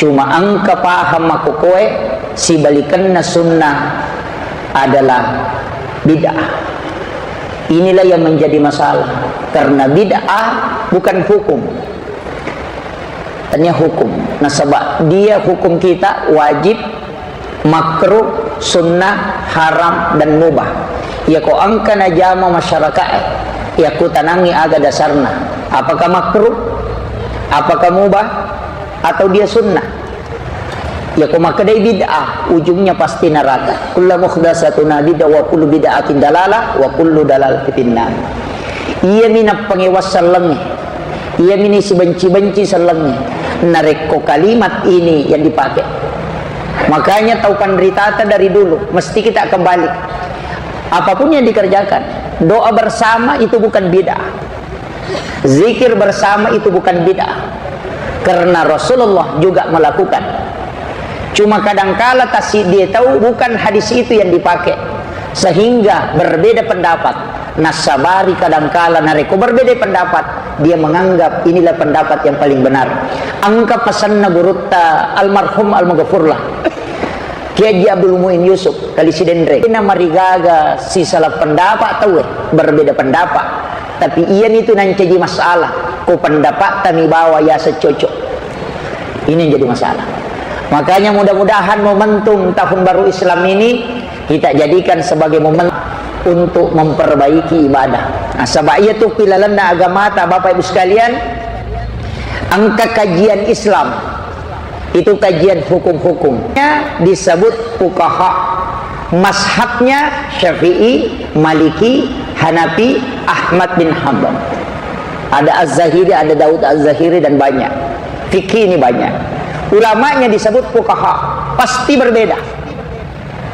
Cuma engka paham makkukoe, sibalikanna sunnah adalah bid'ah. Inilah yang menjadi masalah, karena bid'ah bukan hukum. Tania hukum. Nasaba dia hukum kita wajib, makruh, sunnah, haram, dan mubah. Yako engka najama masyarakae, yakkutanangi aga dasarna. Apakah makruh? Apakah mubah? Atau dia sunnah? Yako makkedai bid'ah, ujungnya pasti neraka. Kullu muhdatsatin bid'ah wa kullu bid'atin dalalah wa kullu dalalatin finnar. Iyami nappangewa sellengnge. Iyami ni sibenci-benci sellengnge. Narekko kalimat ini yang dipakai. Makanya tau panritata dari dulu, mesti kita kembali. Apapun yang dikerjakan, doa bersama itu bukan bid'ah. Zikir bersama itu bukan bid'ah. Karena Rasulullah juga melakukan. Cuma kadangkala tassiddi tau bukan hadis itu yang dipakai. Sehingga berbeda pendapat. Nasabari kadangkala narekko berbeda pendapat, dia menganggap inilah pendapat yang paling benar. Engka pesanna gurutta almarhum almaghfurlah. Kiai Haji Abdul Muin Yusuf, Kali Sidenreng. Namarigaga sisala pendapat tauwe, berbeda pendapat. Tapi iyanitu nancaji masalah, ko pendapatta mi bawa yaseng cocok. Ini yang jadi masalah. Makanya mudah-mudahan momentum tahun baru Islam ini kita jadikan sebagai momen untuk memperbaiki ibadah. Nasaba iyatu pilalenna agamata, Bapak Ibu sekalian, engka kajian Islam. Itu kajian hukum-hukumnya disebut fuqaha. Mazhabnya Syafi'i, Maliki, Hanafi, Ahmad bin Hanbal. Ada Az-Zahiri, ada Daud Az-Zahiri, dan banyak. Fikih ini banyak. Ulamanya disebut fuqaha. Pasti berbeda.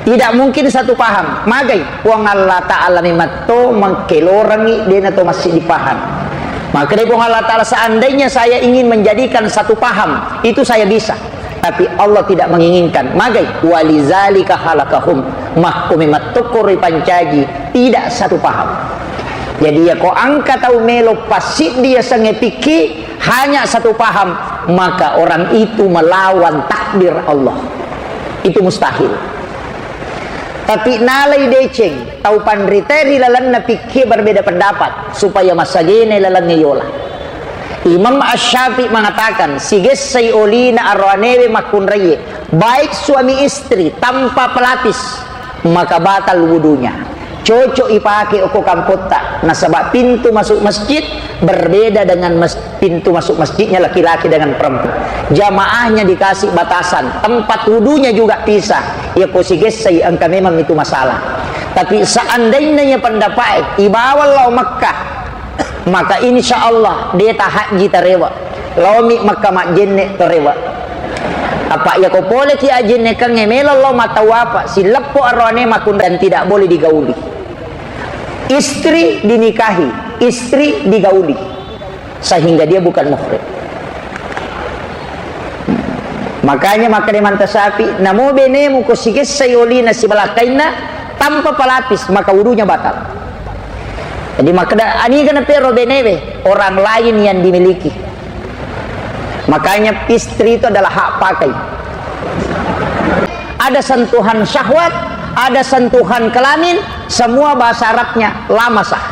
Tidak mungkin satu paham. Magai, Puang Allah Ta'ala memang to mengkelorangi, dena to masih dipaham. Maka dari Puang Allah Ta'ala, seandainya saya ingin menjadikan satu paham, itu saya bisa. Tapi Allah tidak menginginkan. Magai, walizalika halakahum. Makko memang tokko ripancaji, tidak satu paham. Jadi, yako engka tau melo passiddi yasengnge pikki, hanya satu paham, maka orang itu melawan takdir Allah. Itu mustahil. Tapi nalai deceng, tau panritae ri lalenna pikkie berbeda pendapat, supaya masagena lalengnge yola. Imam Asy-Syafi'i mengatakan, sigessai olina aroanewe makkunraie, baik suami istri tanpa pelapis, maka batal wudunya. Cocok ipake okko kampotta, nasaba pintu masuk masjid berbeda dengan mes-, pintu masuk masjidnya laki-laki dengan perempuan. Jamaahnya dikasih batasan, tempat wudunya juga pisah. Iya ko sigessai engka memang itu masalah. Tapi seandainya ya pendapat, ibawa lao Mekah, maka insya Allah de tahajji tarewa. Laomi Mekah majjenne tarewa. Apa iya ko pole ki ajjennekengnge melo lao matawapa, sileppo aroane makkunrai dan tidak boleh digauli. Istri dinikahi, istri digauli, sehingga dia bukan muhrim. Makanya makkeda Imam Asy-Syafi'i, namo benemu ko sigessai olina sibalakkainna tanpa pelapis, maka wudunya batal. Jadi makkeda, aniga napero benewe, orang lain yang dimiliki. Makanya istri itu adalah hak pakai. Ada sentuhan syahwat, ada sentuhan kelamin, semua bahasa Arabnya lamasah.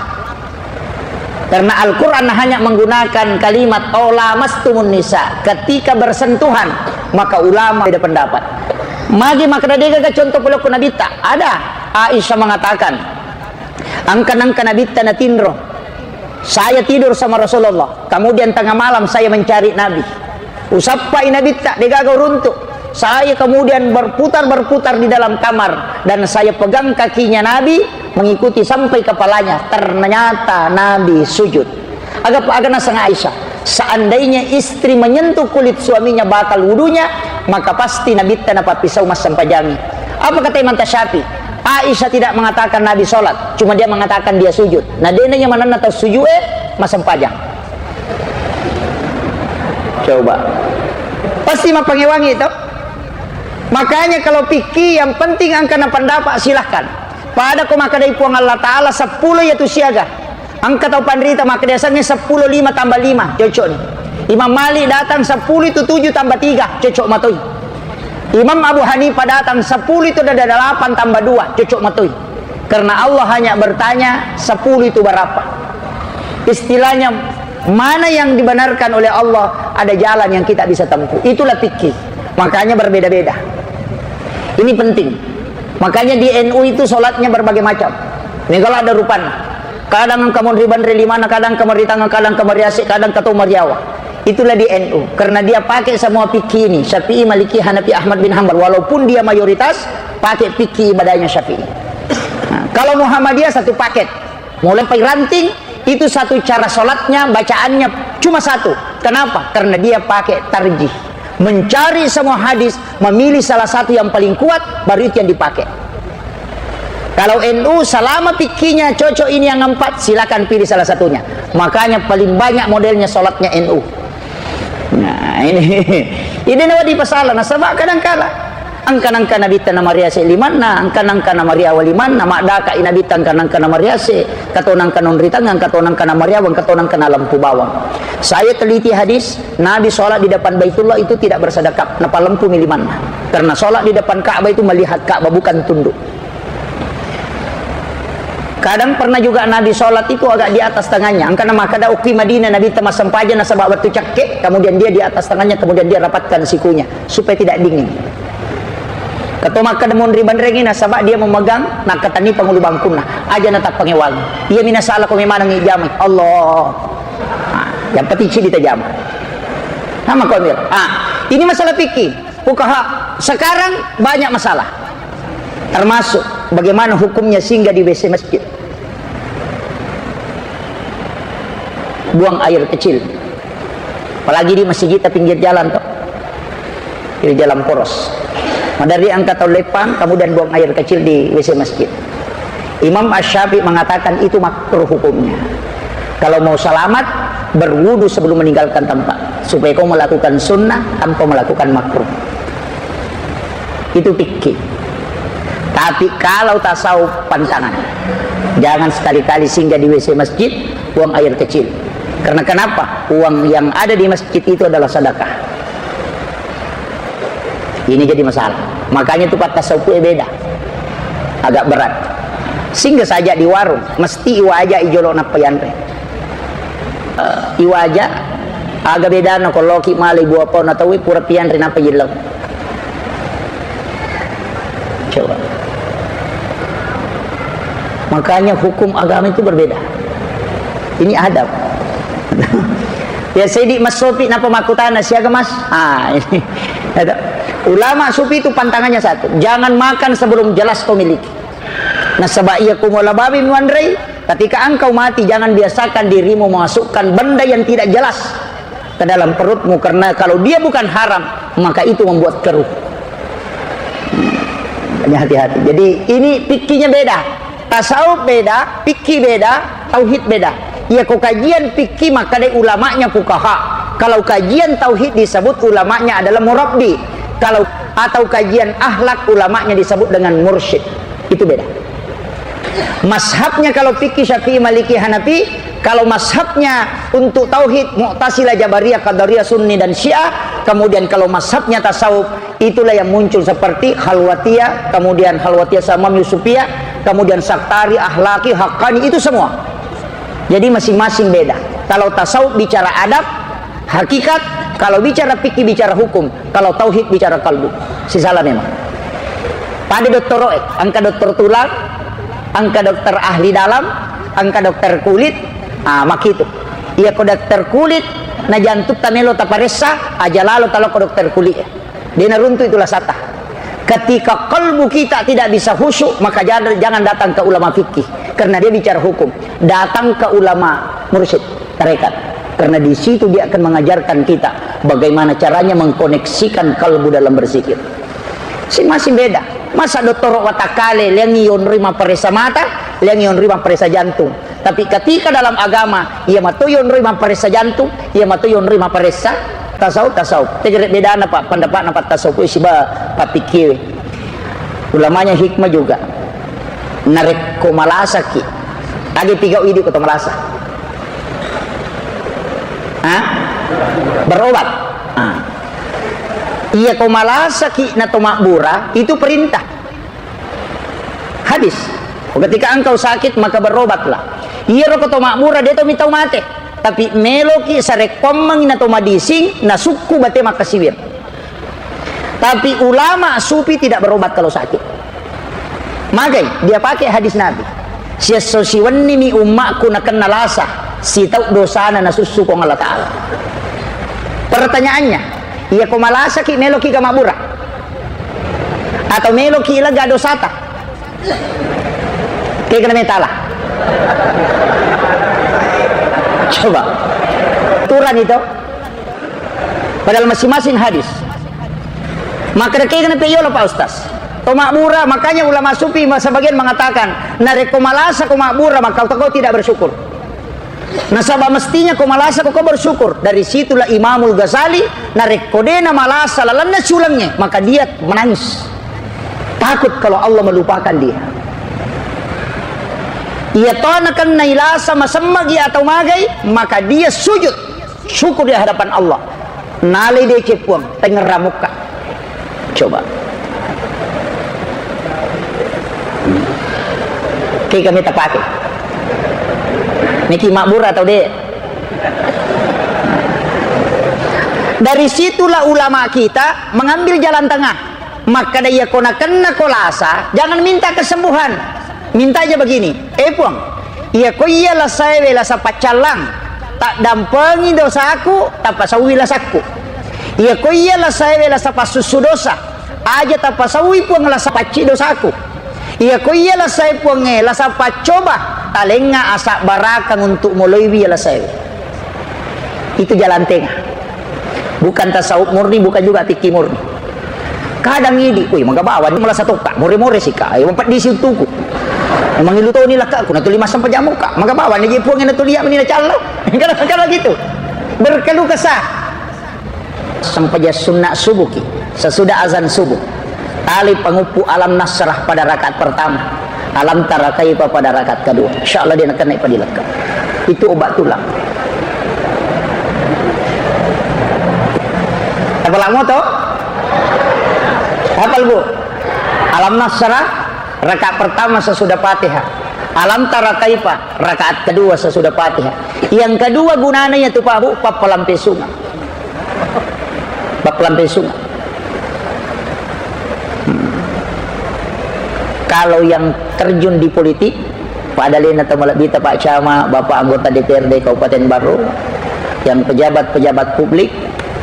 Karena Al-Quran hanya menggunakan kalimat "aw lamastumun nisa", ketika bersentuhan, maka ulama beda pendapat. Magi makkeda de gaga contoh pole ko Nabitta? Ada. Aisyah mengatakan, engka nengka Nabitta natinro, "Saya tidur sama Rasulullah, kemudian tengah malam saya mencari Nabi. Usappai Nabitta, de gaga uruntu. Saya kemudian berputar-berputar di dalam kamar dan saya pegang kakinya Nabi, mengikuti sampai kepalanya. Ternyata Nabi sujud." Aga, aga naseng Aisyah, seandainya istri menyentuh kulit suaminya batal wudunya, maka pasti Nabitta napappisau massempajangi. Apa kata Imam Asy-Syafi'i? Aisyah tidak mengatakan Nabi sholat, cuma dia mengatakan dia sujud. Nah, dena nyamananna tau sujud, eh, massempajang. Coba. Pasti mappangewangi to. Makanya kalau pikki yang penting engka na pendapat, silahkan. Pada ko makkadai Puang Allah Ta'ala seppulo iya tu siaga. Engka tau panrita makkeda yasengnge seppulo lima tambah lima, cocok ni. Imam Malik datang seppulo itu tujuh tambah tiga, cocok matoi. Imam Abu Hanifah datang seppulo itu ada delapan tambah dua, cocok matoi. Karena Allah hanya bertanya, sepuluh itu berapa? Istilahnya, mana yang dibenarkan oleh Allah, ada jalan yang kita bisa tempuh. Itulah fikih. Makanya berbeda-beda. Ini penting. Makanya di N U itu sholatnya berbagai macam. Ini kalau ada rupan. Kadang engka monri banre limana, kadang engka monri tangang, kadang engka monri ase, kadang engka to mariawa. Itulah di N U. Karena dia pakai semua fikih ini. Syafi'i, Maliki, Hanafi, Ahmad bin Hambal. Walaupun dia mayoritas pakai fikih ibadahnya Syafi'i. Nah, kalau Muhammadiyah satu paket. Mulai pai ranting, itu satu cara sholatnya, bacaannya cuma satu. Kenapa? Karena dia pakai tarjih. Mencari semua hadis, memilih salah satu yang paling kuat, baru itu yang dipakai. Kalau N U, selama fikihnya cocok ini yang empat, silakan pilih salah satunya. Makanya paling banyak modelnya sholatnya N U. Nah, ini, ini nawa dipasala, nasaba kadang kala. Engka nengka Nabitta namariase limanna, engka nengka namariawa limanna, maddaka i Nabitta engka nengka namariase, engka to nengka nonri tangang, engka to nengka namariawa, engka to nengka nalempu bawang. Saya teliti hadis, Nabi sholat di depan Baitullah itu tidak bersedekap, napalempumi limanna. Karena sholat di depan Ka'bah itu melihat Ka'bah, bukan tunduk. Kadang pernah juga Nabi sholat itu agak di atas tangannya. Engka namakkeda, okki Madinah, Nabitta massempajang nasaba wettu cakke, kemudian dia di atas tangannya, kemudian dia rapatkan sikunya supaya tidak dingin. Engka to makkeda monri banrengi nasaba dia memegang, nakkatenni pangulu bangkunna. Aja natappangewang. Iya mina salah ko memanengi jamai. Allah. Nah, yang penting cidi tajama. Nama kau Mir? Ah, ini masalah fikih. Fukaha, sekarang banyak masalah. Termasuk bagaimana hukumnya singgah di W C masjid. Buang air kecil. Apalagi di masjid pinggir jalan tuh. Di jalan poros. Madari engka tau leppang, kemudian buang air kecil di W C masjid. Imam Asy-Syafi'i mengatakan itu makruh hukumnya. Kalau mau selamat, berwudu sebelum meninggalkan tempat. Supaya kau melakukan sunnah tanpa melakukan makruh. Itu fikih. Tapi kalau tasawuf pantangan, jangan sekali-kali singgah di W C masjid, buang air kecil. Karena kenapa? Uang yang ada di masjid itu adalah sedekah. Ini jadi masalah. Makanya itu pat tasawuf itu beda. Agak berat. Singgah saja di warung, mesti iwaja ijolo nappa yanre. Eh, iwaja, aga bedana ko loki malai buah pau na tauwe pura pianre nappa jillau. Coba. Makanya hukum agama itu berbeda. Ini adab. Ya, Sayyidi Mas Sopi napa makkutana, "Siaga, Mas?" Ah, ini. Ada. Ulama sufi itu pantangannya satu, jangan makan sebelum jelas kau miliki. Nasaba iya ko mula babi muanrei, ketika engkau mati, jangan biasakan dirimu memasukkan benda yang tidak jelas ke dalam perutmu, karena kalau dia bukan haram, maka itu membuat keruh. Hanya hati-hati. Jadi, ini fikihnya beda. Tasawuf beda, fikih beda, tauhid beda. Iya ko kajian fikih maka dai ulamanya fukaha. Kalau kajian tauhid disebut ulamanya adalah murabbi. Kalau, atau kajian akhlak ulamanya disebut dengan mursyid. Itu beda. Mazhabnya kalau fikih Syafi'i, Maliki, Hanafi, kalau mazhabnya untuk tauhid Mu'tazilah, Jabariyah, Qadariyah, Sunni dan Syiah, kemudian kalau mazhabnya tasawuf, itulah yang muncul seperti Khalwatiyah, kemudian Khalwatiyah Samam Yusufiyah, kemudian Saktari, Akhlaki, Haqqani, itu semua. Jadi masing-masing beda. Kalau tasawuf bicara adab, hakikat, kalau bicara fikih bicara hukum, kalau tauhid bicara kalbu. Sisala memang. Pada dottoro'e, engka dokter tulang, engka dokter ahli dalam, engka dokter kulit, ah, makkitu. Iya ko dokter kulit, na jantung tamelo taparessa, aja lalo talo ko dokter kulit. De naruntu itu lasata. Ketika kalbu kita tidak bisa khusyuk, maka jangan, jangan datang ke ulama fikih, karena dia bicara hukum. Datang ke ulama mursyid, tarekat, karena di situ dia akan mengajarkan kita bagaimana caranya mengkoneksikan kalbu dalam berzikir. Masing-masing beda. Masa dottoro watakkale, leangi yonroi mapparessa mata, leangi yonroi mapparessa jantung. Tapi ketika dalam agama, iya mato yonroi mapparessa jantung, iya mato yonroi mapparessa tasawuf, tasawuf. Tegere bedana, Pak, pendapatna, Pak, tasawuf siba pappikiwe. Ulamanya hikmah juga. Narekko malasaki, age pigau idi ko to malasa? Hah? Berobat. Ah. Iya ko malasaki na to mabbura, itu perintah. Hadis, "Ketika engkau sakit, maka berobatlah." Iyaro ko to mabbura, de to mitau mate. Tapi meloki sarekkoammengi na to madising, na sukku bate makkasiwir. Tapi ulama sufi tidak berobat kalau sakit. Magai, dia pakai hadis Nabi. Siesso siwennimi ummakku nakenna lasa, sitau dosana nasussu Puang Allah Ta'ala. Pertanyaannya, iya ko malasaki meloki ga mabbura? Atau meloki lega dosata? Kegana metala. Coba. Aturan itu. Padahal masing-masing hadis. Maka kegana pe yolo, Pak Ustaz. To mabbura, makanya ulama sufi ma-, sebagian mengatakan, narekko malasa ko mabbura, maka kau tidak bersyukur. Nasaba mestinya ko malasa ko, ko bersyukur. Dari situlah Imamul Ghazali, narekko de na malasa lalenna siulengnge, maka dia menangis. Takut kalau Allah melupakan dia. Iya to nakennai lasa masemmagi atau magai, maka dia sujud. Syukur di hadapan Allah. Nalai deceng Puang, tengngerang mukka. Coba. Oke, kami tapake. Niki mabbura atau de? Dari situlah ulama kita mengambil jalan tengah. Makkeda, iya ko nakenna ko lasa, jangan minta kesembuhan. Minta aja begini, "Eh, Puang, iya ko iya lasaewe lasa paccallang, taddampengi dosaku, tapasauwi lasakku. Iya ko iya lasaewe lasa passussu dosa, aja tapasauwi, Puang, lasa pacci dosaku. Iya ko iya lasae, Puangnge, lasa paccoba, talengnga asabbarakang untuk moloiwi iya lasaewe." Itu jalan tengah. Bukan tasawuf murni, bukan juga fikih murni. Kadang idi, "Wih, maga bawang ni malasa tokka, more-more sika, ayo mapeddisi untukku. Mangilu toni lakkaku, natuli massempajang mukka, maga bawang ni je Puang natuli iya meni nacalla." Kalau, kalau gitu, berkeluh kesah. Sempajang sunna subuh ki, sesudah azan subuh. Tali panguppu Alam Nasrah pada rakaat pertama, Alam Tara Kaifa pada rakaat kedua. Insya Allah dia nakena padilekka. Itu obat tulang. Apa lamo to? Hafal, Bu? Alam Nasrah rakaat pertama sesudah Fatihah. Alam Tara Kaifa rakaat kedua sesudah Fatihah. Yang kedua gunanya itu, Pak, Bu, pappalampe sunga. Pappalampe sunga. Hmm. Kalau yang terjun di politik, pada lena tau malebbita Pak Camat, Bapak anggota D P R D Kabupaten Barru, yang pejabat-pejabat publik,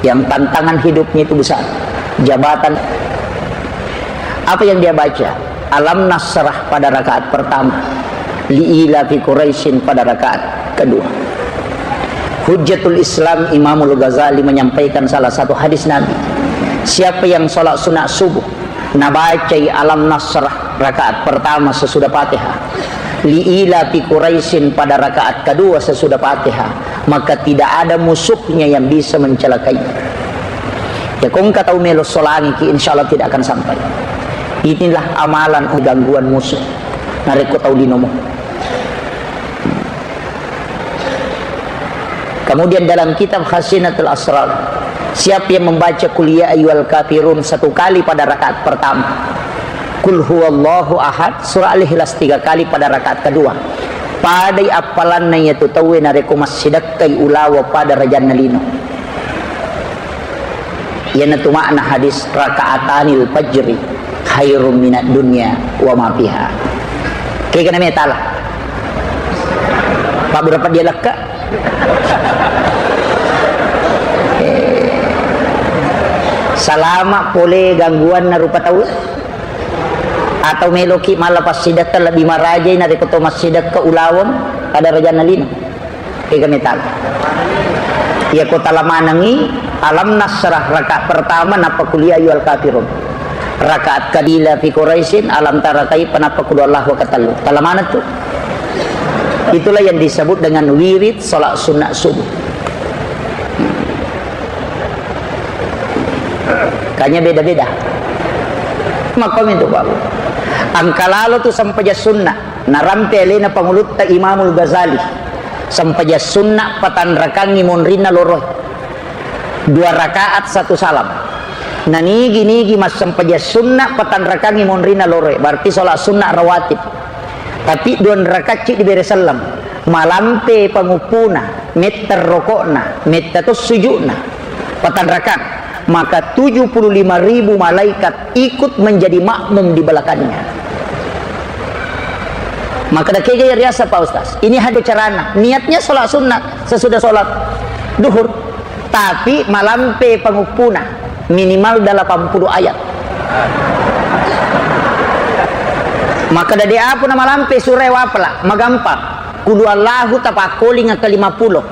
yang tantangan hidupnya itu besar. Jabatan. Apa yang dia baca? Alam Nasrah pada rakaat pertama, Liila fi Quraisyin pada rakaat kedua. Hujjatul Islam Imamul Ghazali menyampaikan salah satu hadis Nabi, siapa yang sholat sunat subuh nabacai Alam Nasrah rakaat pertama sesudah Fatihah, Liila fi Quraisyin pada rakaat kedua sesudah Fatihah, maka tidak ada musuhnya yang bisa mencelakai. Ya, ko engka tau melo solangiki, insya Allah tidak akan sampai. Inilah amalan gangguan musuh. Narekko tau linomo. Kemudian dalam kitab Khazinatul Asrar, siapa yang membaca Qul ya ayyuhal kafirun satu kali pada rakaat pertama, Qul huwallahu ahad, surah Al-Ikhlas tiga kali pada rakaat kedua, padai appalanna iyatu tauwe narekko massidekkai ulawa pada rajanna lino. Iyanatu makna hadis, "Raka'atanil fajri khairum minad dunya wa ma fiha." Kegana metala. Pak, berapa dia lekka? Eh, salama pole gangguanna rupa tau? Atau meloki mala passidekka lebih marajai narekko to massidekka ulaweng pada rajanna lino? Ega metala. Iya ko tala manengi Alam Nasrah rakaat pertama, nappa Qul ya ayyuhal kafirun. Rakaat kedua Liila fi Quraisyin, Alam Tara Kaifa, nappa Qul huwallahu katellu. Tala maneng tu. Itulah yang disebut dengan wirid salat sunat subuh. Kanya beda-beda. Makkomi tu, Pak. Engka lalo tu sempajang sunna. Narampe alena pangulutta Imamul Ghazali. Sempajang sunna patanrakangngi monrinna loroe. Dua rakaat satu salam. Nanigi-nigi massempajang sunna patanrakangngi monrinna loroe. Berarti salat sunna rawatib. Tapi dua rakaat ci dibere selleng. Malampe panguppuna, metta rokokna, metta to sujukna. Patanrakang. Maka tujuh puluh lima ribu malaikat ikut menjadi makmum di belakangnya. Maka dakega ya riasa, Pak Ustaz. Ini hadis carana. Niatnya sholat sunat sesudah sholat duhur. Tapi malampe panguppuna minimal delapan puluh ayat. Maka dade apa na malampe surah wapala, magampang. Kulu Allahu tapakkoling ke lima puluh.